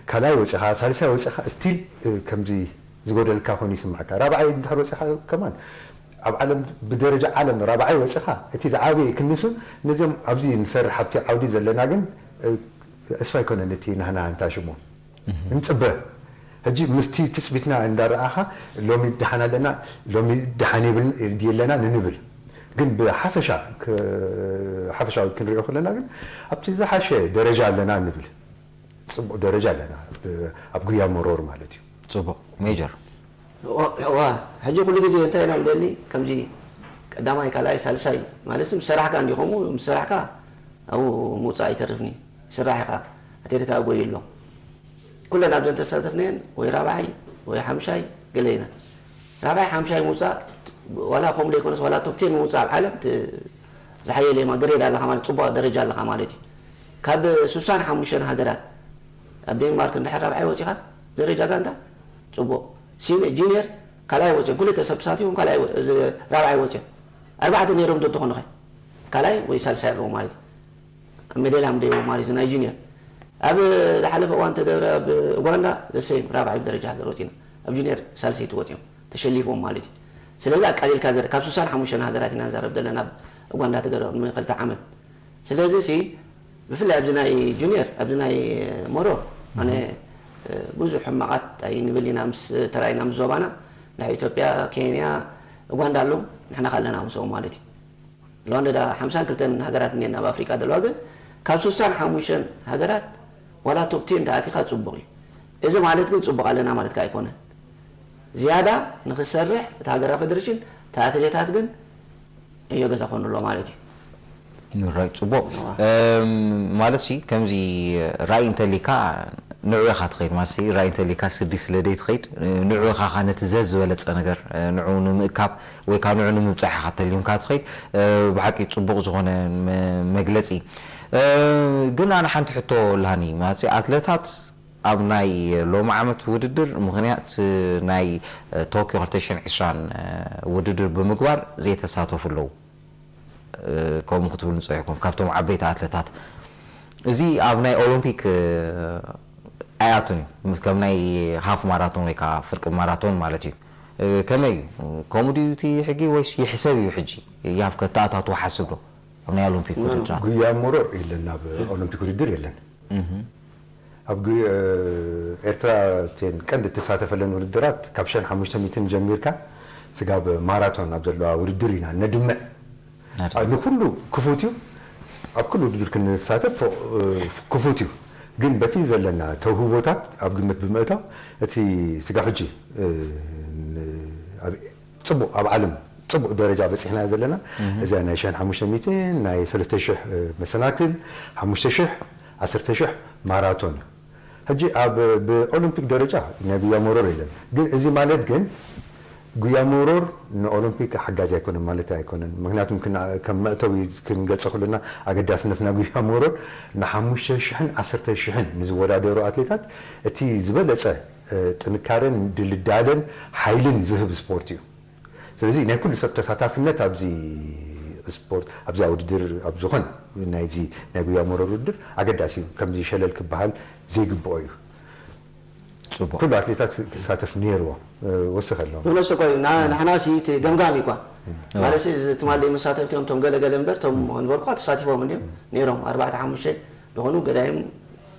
ካልኣይ ወፂኻ፣ ሳልሳይ ወፂኻ፣ ስቲል ከምዚ ዝጎደልካ ኮይኑ ይስምዓካ። ራብዓይ እንድሕር ወፂኻ ከማን ኣብ ዓለም ብደረጃ ዓለም ራብዓይ ወፂኻ፣ እቲ ዝዓበየ ክንሱ ነዚኦም ኣብዚ ንሰርሕ ኣብቲ ዓውዲ ዘለና ግን ተስፋ ኣይኮነን እቲ ናህና እንታሽሞ ንፅበ። ሕጂ ምስቲ ትፅቢትና እንዳረኣኻ ሎሚ ደሓን ኣለና፣ ሎሚ ደሓን የብልና ድየለና ንንብል። ግን ብሓፈሻ ሓፈሻዊ ክንሪኦ ከለና ግን ኣብቲ ዝሓሸ ደረጃ ኣለና ንብል። ፅቡቅ ደረጃ ኣለና ኣብ ጉያ መሮር ማለት እዩ። ፅቡቅ ሜጀር። ሕጂ ኩሉ ግዜ እንታይ ኢና ንደሊ ከምዚ ቀዳማይ ካልኣይ ሳልሳይ ማለት ምስ ሰራሕካ እንዲኸሙ ምስ ሰራሕካ ኣብኡ ምውፃእ ኣይተርፍኒ። ስራሕ ኢኻ ኣትሌትካ ኣጎይ ኣሎ ኩለን ኣብዘን ተሳተፍናየን ወይ ራብዓይ ወይ ሓምሻይ ገለ ኢና። ራብዓይ ሓምሻይ ምውፃእ ዋላ ከምኡ ዘይኮነስ ዋላ ቶፕ ቴን ምውፃእ ኣብ ዓለም ዝሓየለ ማ ግሬድ ኣለኻ ማለት ፅቡቕ ደረጃ ኣለኻ ማለት እዩ። ካብ ሱሳን ሓሙሽተን ሃገራት ኣብ ዴንማርክ እንድሕር ራብዓይ ወፂኻ ደረጃ ጋንታ ፅቡቕ። ጂኒየር ካልኣይ ወፂኦም ክልተ ሰብ ተሳቲፎም ካልኣይ ራብዓይ ወፂኦም ኣርባዕተ ነይሮም ዶ ተኾኑ ኸ ካልኣይ ወይ ሳልሳይ ኣለዎ ማለት እዩ። ሜዳልያ ምደይቦ ማለት እዩ ናይ ጁኒየር ኣብ ዝሓለፈ እዋን ተገብረ ኣብ ኡጋንዳ ዘሰይም ራብዓይ ብደረጃ ሃገር ወፂና ኣብ ጁኒየር ሳልሰይቲ ወፂኦም ተሸሊፎም ማለት እዩ። ስለዚ ኣቃሊልካ ዘርኢ ካብ ሱሳን ሓሙሽተን ሃገራት ኢና ንዛረብ ዘለና ኣብ ኡጋንዳ ተገብረ ቅድሚ ክልተ ዓመት። ስለዚ ሲ ብፍላይ ኣብዚ ናይ ጁኒየር ኣብዚ ናይ ሞሮ ኣነ ብዙሕ ሕማቓት ኣይንብል ኢና ምስ ተራኢና ምስ ዞባና ናይ ኢትዮጵያ ኬንያ ኡጋንዳ ኣለዉ ንሕና ካለና ምስኦም ማለት እዩ። ሎንደ ዳ ሓምሳን ክልተን ሃገራት እኒአን ኣብ ኣፍሪቃ ዘለዋ ግን ካብ ሱሳን ሓሙሽተን ሃገራት ዋላ ቶፕ ቴን ተኣቲኻ ፅቡቕ እዩ። እዚ ማለት ግን ፅቡቕ ኣለና ማለት ከ ኣይኮነን። ዝያዳ ንክሰርሕ እቲ ሃገራዊ ፌደሬሽን እቲ ኣትሌታት ግን ዕዮ ገዛ ኮኑ ኣሎ ማለት እዩ። ራይ ፅቡቕ ማለት ሲ ከምዚ ራእይ እንተሊካ ንዑ ኢኻ ትኸይድ ማለት ሲ ራእይ እንተሊካ ስዲ ስለ ደይ ትኸይድ ንዑ ኢኻ ነቲ ዘዝበለፀ ነገር ንዑ ንምእካብ ወይ ካብ ንዑ ንምብፃሕ ኢኻ ተሊምካ ትኸይድ ብሓቂ ፅቡቕ ዝኾነ መግለፂ። ግን ኣነ ሓንቲ ሕቶ ላሃኒ ማለት ኣትለታት ኣብ ናይ ሎሚ ዓመት ውድድር ምኽንያት ናይ ቶኪዮ ክልተ ሽሕን ዕስራን ውድድር ብምግባር ዘይተሳተፉ ኣለዉ። ከምኡ ክትብሉ ንፀይሕኩም ካብቶም ዓበይቲ ኣትለታት እዚ ኣብ ናይ ኦሎምፒክ ኣይኣቱን እዩ ከም ናይ ሃፍ ማራቶን ወይ ከዓ ፍርቂ ማራቶን ማለት እዩ። ከመይ እዩ ከምኡ ድዩ እቲ ሕጊ ወይስ ይሕሰብ እዩ ሕጂ ያፍ ከተኣታትዎ ሓስብ ዶ ኣብ ናይ ኦሎምፒክ ውድድራት? ጉያ ሞሮር የለን ኣብ ኦሎምፒክ ውድድር የለን። ኣብ ኤርትራ ቴን ቀንዲ እትሳተፈለን ውድድራት ካብ ሸን ሓሙሽተ ሚእትን ጀሚርካ ስጋብ ማራቶን ኣብ ዘለዋ ውድድር ኢና ነድምዕ። ንኩሉ ክፉት እዩ። ኣብ ኩሉ ውድድር ክንሳተፍ ክፉት እዩ። ግን በቲ ዘለና ተውህቦታት ኣብ ግምት ብምእታው እቲ ስጋብ ሕጂ ፅቡቅ ኣብ ዓለም ፅቡቅ ደረጃ በፂሕና ዘለና እዚኣ ናይ ሸን ሓሙሽተ ሚእትን ናይ ሰለስተ ሽሕ መሰናክል ሓሙሽተ ሽሕ ዓሰርተ ሽሕ ማራቶን እዩ። ሕጂ ኣብ ብኦሎምፒክ ደረጃ ናይ ጉያ መሮር የለን። ግን እዚ ማለት ግን ጉያ መሮር ንኦሎምፒክ ሓጋዚ ኣይኮነን ማለት ኣይኮነን። ምክንያቱም ከም መእተዊ ክንገልፀ ከለና ኣገዳስነት ናይ ጉያ መሮር ንሓሙሽተ ሽሕን ዓሰርተ ሽሕን ንዝወዳደሩ ኣትሌታት እቲ ዝበለፀ ጥንካረን ድልዳለን ሓይልን ዝህብ ስፖርት እዩ። ስለዚ ናይ ኩሉ ሰብ ተሳታፍነት ኣብዚ ስፖርት ኣብዛ ውድድር ኣብ ዝኾነ ናይዚ ናይ ጉያ መረር ውድድር ኣገዳሲ እዩ። ከምዚ ሸለል ክበሃል ዘይግብኦ እዩ። ፅቡቅ ኩሉ ኣትሌታት ክሳተፍ ነይርዎ። ወስኽ ኣሎ። ብነሱ እኮ እዩ። ንሕና ሲ እቲ ገምጋም እዩ እኳ ማለት እዚ ትማሊ መሳተፍቲ እዮም እቶም ገለ ገለ እምበር እቶም ንበልኳ ተሳቲፎም እንዲዮም ነይሮም ኣርባዕተ ሓሙሽተ ዝኾኑ ገዳይም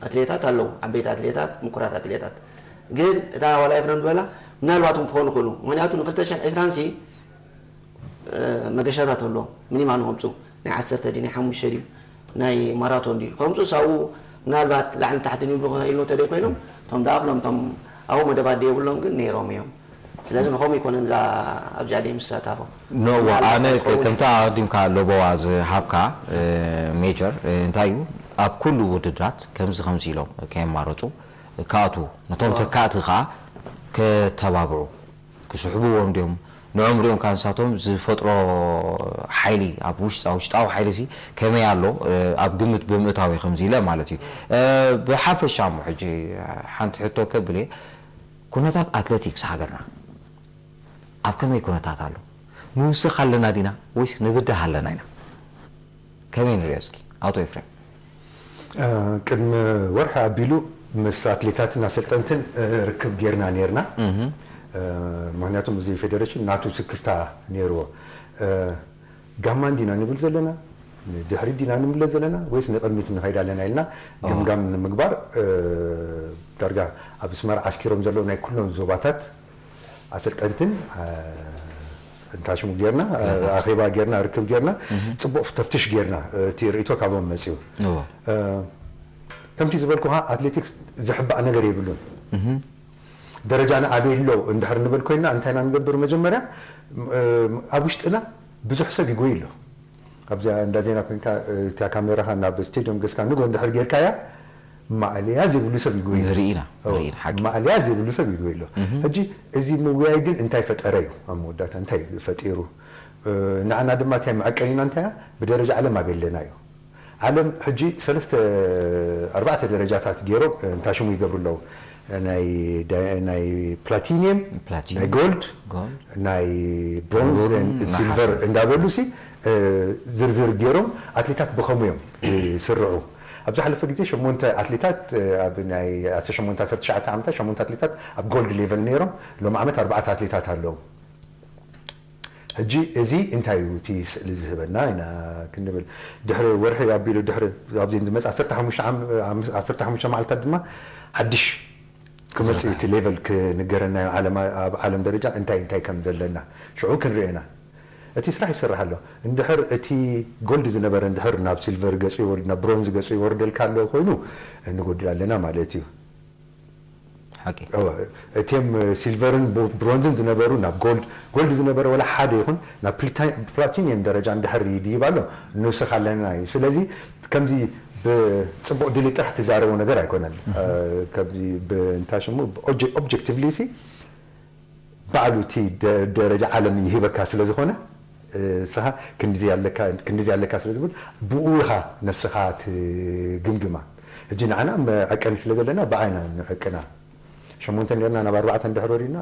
ኣትሌታት ኣለዉ፣ ዓበይቲ ኣትሌታት፣ ምኩራት ኣትሌታት። ግን እታ ዋላ ኤፍረም ዝበላ ምናልባት እውን ክኾኑ ይኽእሉ። ምኽንያቱ ን ክልተ ሽሕን ዕስራን ሲ መገሻታት ኣለዎ። ሚኒማል ከምፁ ናይ ዓሰርተ ድዩ ናይ ሓሙሽተ ድዩ ናይ ማራቶን ድዩ ከምፁ ሳብኡ ምናልባት ላዕሊ ታሕቲ ይብሉ ኢሉ ተደይ ኮይኖም እቶም ደኣ ኩሎም እቶም ኣብኡ መደባት ደየብሎም ግን ነይሮም እዮም። ስለዚ ንኸምኡ ይኮነን እዛ ኣብዚኣ ደይ ምስሳተፎ ኖዋ ኣነ ከምታ ኣቀዲምካ ለበዋ ዝሃብካ ሜጀር እንታይ እዩ ኣብ ኩሉ ውድድራት ከምዚ ከምዚ ኢሎም ከየማረፁ ክኣትዉ፣ ነቶም ተካእቲ ከዓ ከተባብዑ፣ ክስሕብዎም ድዮም፣ ንዕኦም ሪኦም ከዓ ንሳቶም ዝፈጥሮ ሓይሊ፣ ኣብ ውሽጣ ውሽጣዊ ሓይሊ ሲ ከመይ ኣሎ ኣብ ግምት ብምእታዊ ከምዚ ኢለ ማለት እዩ። ብሓፈሻ እሞ ሕጂ ሓንቲ ሕቶ ከብል እየ። ኩነታት ኣትሌቲክስ ሃገርና ኣብ ከመይ ኩነታት ኣሎ? ንውስኽ ኣለና ዲና ወይስ ንብዳህ ኣለና ኢና? ከመይ ንሪኦ እስኪ ኣቶ ኤፍሬም? ቅድሚ ወርሒ ኣቢሉ ምስ ኣትሌታትን ኣሰልጠንትን ርክብ ጌርና ኔርና። ምክንያቱም እዚ ፌደሬሽን ናቱ ስክፍታ ኔርዎ። ጋማ እንዲና ንብል ዘለና፣ ንድሕሪት ዲና ንምለስ ዘለና ወይስ ንቕድሚት ንኸይድ ኣለና ኢልና ገምጋም ንምግባር ዳርጋ ኣብ ኣስመራ ዓስኪሮም ዘለዉ ናይ ኩሎም ዞባታት ኣሰልጠንትን እንታሽሙ ጌርና፣ ኣኼባ ጌርና፣ ርክብ ጌርና፣ ፅቡቕ ተፍትሽ ጌርና። እቲ ርእይቶ ካብኦም መፅዩ። ከምቲ ዝበልኩኻ ኣትሌቲክስ ዝሕባእ ነገር የብሉን። ደረጃና ኣበይ ኣሎ እንድሕር ንብል ኮይንና እንታይ ኢና ንገብር? መጀመርያ ኣብ ውሽጥና ብዙሕ ሰብ ይጎይ ኣሎ። ኣብዚኣ እንዳ ዜና ኮይንካ እታ ካሜራኻ ናብ ስቴድዮም ገስካ ንጎ እንድሕር ጌርካያ ማእለያ ዘይብሉ ሰብ ይጎይ ኣሎ። ንርኢ ኢና ንርኢ ኢና ሓቂ ማእለያ ዘይብሉ ሰብ ይጎይ ኣሎ። ሕጂ እዚ ምውያይ ግን እንታይ ፈጠረ እዩ? ኣብ መወዳእታ እንታይ ፈጢሩ? ንዓና ድማ እንታይ መዐቀኒና እንታይ እያ? ብደረጃ ዓለም ኣበይ ኣለና እዩ። ዓለም ሕጂ ሰለስተ ኣርባዕተ ደረጃታት ገይሮም እንታይ ሽሙ ይገብሩ ኣለዉ። ናይ ዳ- ናይ ፕላቲኒየም፣ ፕላቲኒየም፣ ናይ ጎልድ፣ ጎልድ፣ ናይ ብሮንዝ፣ ብሮንዝ፣ ሲልቨር ነሓስ። እንዳበሉ ሲ ዝርዝር ገይሮም ኣትሌታት ብኸሙ እዮም ዝስርዑ። ኣብ ዝሓለፈ ግዜ ሸሞንተ ኣትሌታት ኣብ ናይ ዓሰርተ ሸሞንተ ዓሰርተ ትሽዓተ ዓመታት ሸሞንተ ኣትሌታት ኣብ ጎልድ ሌቨል ነይሮም። ሎም ዓመት ኣርባዕተ ኣትሌታት ኣለዉ። ሕጂ እዚ እንታይ እዩ እቲ ስእሊ ዝህበና ኢና ክንብል ድሕሪ ወርሒ ኣቢሉ ድሕሪ ኣብዚ ዝመጽእ ዓሰርተ ሓሙሽተ ዓም- ዓም- ዓሰርተ ሓሙሽተ መዓልታት ድማ ሓድሽ ክመጽእ እቲ ሌቨል ክንገረና እዩ። ዓለም ኣብ ዓለም ደረጃ እንታይ እንታይ ከም ዘለና ሽዑ ክንርኤና። እቲ ስራሕ ይሰርሕ ኣሎ። እንድሕር እቲ ጎልድ ዝነበረ እንድሕር ናብ ሲልቨር ገጹ ይወርድ ናብ ብሮንዝ ገጹ ይወርደልካ ኣሎ ኮይኑ ንጎድል ኣለና ማለት እዩ። ሓቂ እዋ፣ እቲም ሲልቨርን ብ- ብሮንዝን ዝነበሩ ናብ ጎልድ ጎልድ ዝነበረ ወላ ሓደ ይኹን ናብ ፕሊታ- ፕላቲኒየም ደረጃ እንድሕር ይድይብ ኣሎ ንውስኽ ኣለና እዩ። ስለዚ ከምዚ ብፅቡቕ ድሊ ጥራሕ ትዛረቦ ነገር ኣይኮነን። ከምዚ ብእንታ ሽሙ ኦብጀክቲቭሊ ሲ ባዕሉ እቲ ደ- ደረጃ ዓለም ይህበካ ስለ ዝኾነ ንስኻ ክንድዚ ኣለካ ክንድዚ ኣለካ ስለ ዝብል ብኡ ኢኻ ነስኻ ትግምግማ። ሕጂ ንዓና መዐቀኒ ስለ ዘለና ብዓይና ንዕቅና። ሸሞንተ ኔርና ናብ ኣርባዕተ እንድሕር ወሪድና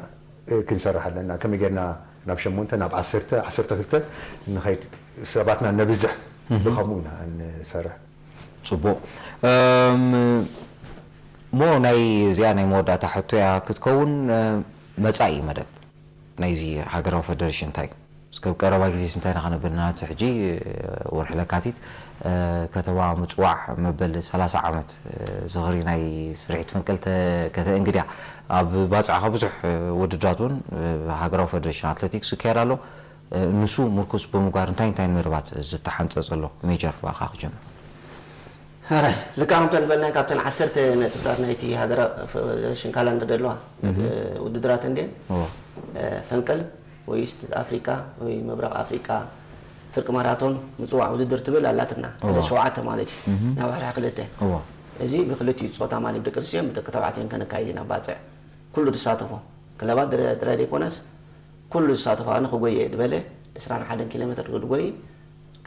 ክንሰርሕ ኣለና። ከመይ ጌርና ናብ ሸሞንተ ናብ ዓሰርተ ዓሰርተ ክልተ ንኸይድ ሰባትና ነብዝሕ ብኸምኡ ኢና ንሰርሕ። ፅቡቕ እሞ ናይ እዚኣ ናይ መወዳእታ ሕቶ እያ ክትከውን። መፃኢ መደብ ናይዚ ሃገራዊ ፈደሬሽን እንታይ እዩ? እስከ ቀረባ ግዜስ እንታይ ኢና ከነብል ናቲ ሕጂ ወርሒ ለካቲት ከተማ ምፅዋዕ መበል ሰላሳ ዓመት ዝኽሪ ናይ ስርሒት ፈንቅል ከተእንግድያ ኣብ ባፅዕኻ ብዙሕ ውድድራት እውን ሃገራዊ ፈደሬሽን ኣትሌቲክስ ይካየድ ኣሎ። ንሱ ምርኩስ ብምግባር እንታይ እንታይ መደባት ዝተሓንፀ ዘሎ ሜጀር ባኻ ክጀምር? ረ ልካ ከምተ ዝበልና ካብተን ዓሰርተ ነጥብታት ናይቲ ሃገራዊ ፈደሬሽን ካላንደር ዘለዋ ውድድራት እንዴ ፈንቅል ወይ ኢስት ኣፍሪካ ወይ ምብራቕ ኣፍሪካ ፍርቂ ማራቶን ምፅዋዕ ውድድር ትብል ኣላትና ዕለት ሸውዓተ ማለት እዩ ናብ ዋሕዳ ክልተ እዚ ብክልቲኡ ፆታ ማለት ደቂ ኣንስትዮን ብደቂ ተባዕትዮን ከነካይድ ኢና ባፅዕ ኩሉ ዝሳተፎ ክለባት ጥራይ ዘይኮነስ ኩሉ ዝሳተፎ ኣነ ክጎየ ዝበለ ዕስራን ሓደን ኪሎ ሜትር ክድጎይ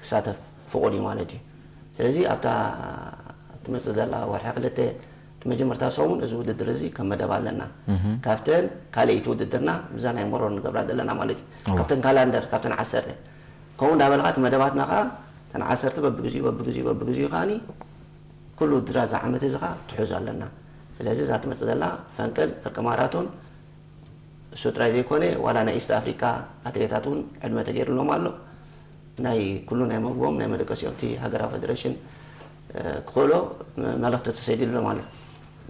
ክሳተፍ ፍቑድ እዩ ማለት እዩ። ስለዚ ኣብታ ትመፅእ ዘላ ወርሒ ክልተ እቲ መጀመርታ ሰሙን እዚ ውድድር እዚ ከም መደብ ኣለና። ካብተን ካልኣይቲ ውድድርና ብዛ ናይ መሮር ንገብራ ዘለና ማለት እዩ። ካብተን ካላንደር ካብተን ዓሰርተ ከምኡ እንዳበልካ እቲ መደባትና ከዓ እተን ዓሰርተ በብግዚኡ በብግዚኡ በብግዚኡ ከዓኒ ኩሉ ውድድራት እዚ ዓመት እዚ ከዓ ትሕዞ ኣለና። ስለዚ እዛ ትመፅእ ዘላ ፈንቅል ፍርቂ ማራቶን እሱ ጥራይ ዘይኮነ ዋላ ናይ ኢስት ኣፍሪካ ኣትሌታት እውን ዕድመ ተገይሩሎም ኣሎ። ናይ ኩሉ ናይ መግቦም ናይ መደቀሲኦም እቲ ሃገራዊ ፌደሬሽን ክኽእሎ መልእኽቲ ተሰዲድሎም ኣሎ።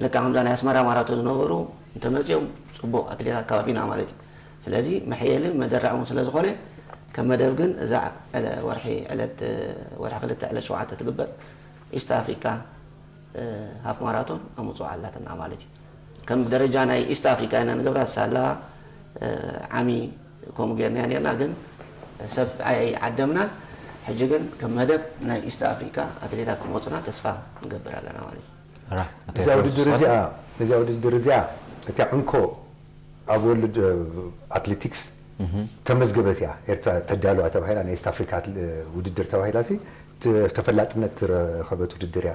ለካ ከምዛ ናይ ኣስመራ ማራቶን ዝነበሩ እንተመፅኦም ፅቡቕ ኣትሌታት ከባቢና ማለት እዩ። ስለዚ መሕየልን መደረዕን ስለ ዝኾነ ከም መደብ ግን እዛ ወርሒ ዕለት ወርሒ ክልተ ዕለት ሸውዓተ ትግበር ኢስት ኣፍሪካ ሃፍ ማራቶን ኣምፅኦ ኣላትና ማለት እዩ። ከም ደረጃ ናይ ኢስት ኣፍሪካ ኢና ንገብራ ሳላ ዓሚ ከምኡ ጌርና ኔርና ግን ሰብ ኣይዓደምናን። ሕጂ ግን ከም መደብ ናይ ኢስት ኣፍሪካ ኣትሌታት ክመፁና ተስፋ ንገብር ኣለና ማለት እዩ። እዚኣ ውድድር እዚኣ እዚኣ ውድድር እዚኣ እቲያ ዕንኮ ኣብ ወርልድ ኣትሌቲክስ ተመዝገበት እያ። ኤርትራ ተዳለዋ ተባሂላ ናይ ኢስት ኣፍሪካ ውድድር ተባሂላ ሲ ተፈላጥነት ዝረኸበት ውድድር እያ።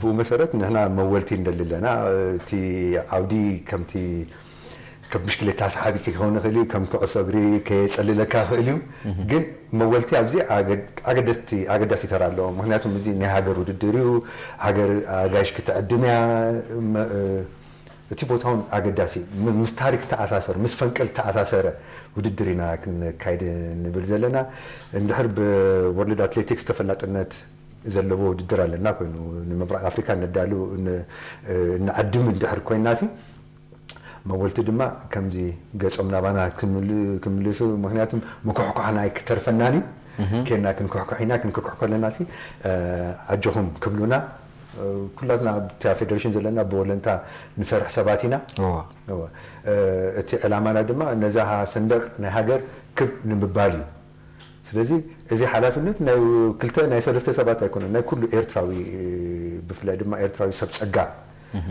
ብኡ መሰረት ንሕና መወልቲ እንደሊ ኣለና። እቲ ዓውዲ ከምቲ ከም ብሽክሌታ ሰሓቢ ክኸውን ይኽእል እዩ፣ ከም ኩዕሶ እግሪ ከየጸልለካ ይኽእል እዩ። ግን መወልቲ ኣብዚ ኣገዳሲ ተራ ኣለዎ። ምክንያቱም እዚ ናይ ሃገር ውድድር እዩ። ሃገር ኣጋይሽ ክትዕድም እያ። እቲ ቦታ እውን ኣገዳሲ ምስ ታሪክ ዝተኣሳሰረ ምስ ፈንቅል ዝተኣሳሰረ ውድድር ኢና ክንካይድ ንብል ዘለና። እንድሕር ብወርልድ ኣትሌቲክስ ተፈላጥነት ዘለዎ ውድድር ኣለና ኮይኑ ንምብራቅ ኣፍሪካ ነዳሉ ንዓድም እንድሕር ኮይና ሲ መወልቲ ድማ ከምዚ ገጾም ናባና ክምልሱ ምክንያቱም ምኩሕኳሕና ኣይክተርፈናን እዩ ኬና ክንኩሕኩሕ ኢና ክንኩሕኩሕ ከለና ሲ ኣጆኹም ክብሉና ኩላትና ኣብታ ፌደሬሽን ዘለና ብወለንታ ንሰርሕ ሰባት ኢና እቲ ዕላማና ድማ ነዛ ሰንደቅ ናይ ሃገር ክብ ንምባል እዩ ስለዚ እዚ ሓላፍነት ናይ ክልተ ናይ ሰለስተ ሰባት ኣይኮነን ናይ ኩሉ ኤርትራዊ ብፍላይ ድማ ኤርትራዊ ሰብ ጸጋ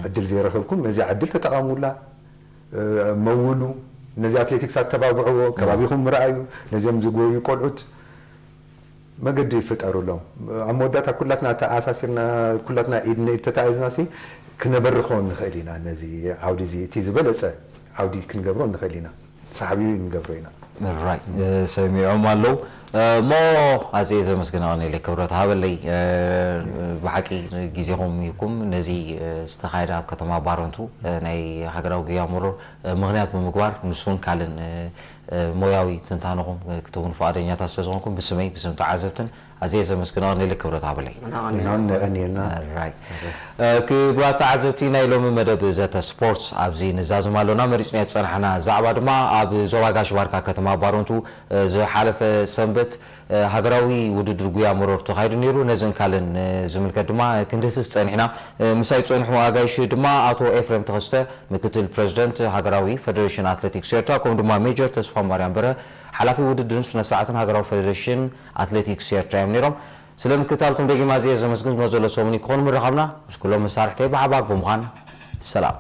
ዕድል ዘይረኸብኩም ነዚ ዕድል ተጠቐሙላ መውሉ ነዚ ኣትሌቲክስ ኣተባብዕዎ ከባቢኹም ምርኣዩ ነዚኦም ዝጎዩ ቆልዑት መገዲ ይፍጠሩሎም ኣብ መወዳእታ ኩላትና ተኣሳሲርና ኩላትና ኢድ ንኢድ ተታኢዝና ሲ ክነበርኾ ንኽእል ኢና ነዚ ዓውዲ እዚ እቲ ዝበለፀ ዓውዲ ክንገብሮ ንኽእል ኢና ሳሕቢ ንገብሮ ኢና ራይ ሰሚዖም ኣለዉ እሞ ኣዘየ ዘመስግን ኣቐኒለይ ክብረት ሃበለይ ብሓቂ ግዜኹም ይኩም ነዚ ዝተኻየደ ኣብ ከተማ ባረንቱ ናይ ሃገራዊ ጉያ መሮር ምክንያት ብምግባር ንሱን ካልእን ሞያዊ ትንታነኹም ክትህቡን ፍቓደኛታት ስለዝኾንኩም ብስመይ ብስም ተዓዘብትን ኣዝየ ዘመስግን ኣቐኒለይ ክብረት ሃበለይ ንሕና እውን የቐንየልና ራይ ክቡራት ተዓዘብቲ ናይ ሎሚ መደብ ዘተ ስፖርት ኣብዚ ንዛዝም ኣሎና መሪፅናዮ ዝፀናሕና ዛዕባ ድማ ኣብ ዞባ ጋሽ ባርካ ከተማ ባረንቱ ዝሓለፈ ሰንበት ሃገራዊ ውድድር ጉያ መሮር ተኻይዱ ነይሩ ነዝን ካልእን ዝምልከት ድማ ክንድህስስ ፀኒሕና ምሳይ ፀንሑ ኣጋይሽ ድማ ኣቶ ኤፍሬም ተኸስተ ምክትል ፕሬዝደንት ሃገራዊ ፌደሬሽን ኣትሌቲክስ ኤርትራ ከምኡ ድማ ሜጀር ተስፋማርያም በርሀ ሓላፊ ውድድርን ስነ ስርዓትን ሃገራዊ ፌደሬሽን ኣትሌቲክስ ኤርትራ እዮም ነይሮም ስለ ምክትታልኩም ደጊም ኣዝየ ዘመስግን ዝመፅእ ዘሎ ሰሙን ክኾን ምርኻብና ምስ ኩሎም መሳርሕተይ ብሓባር ብምዃን ሰላም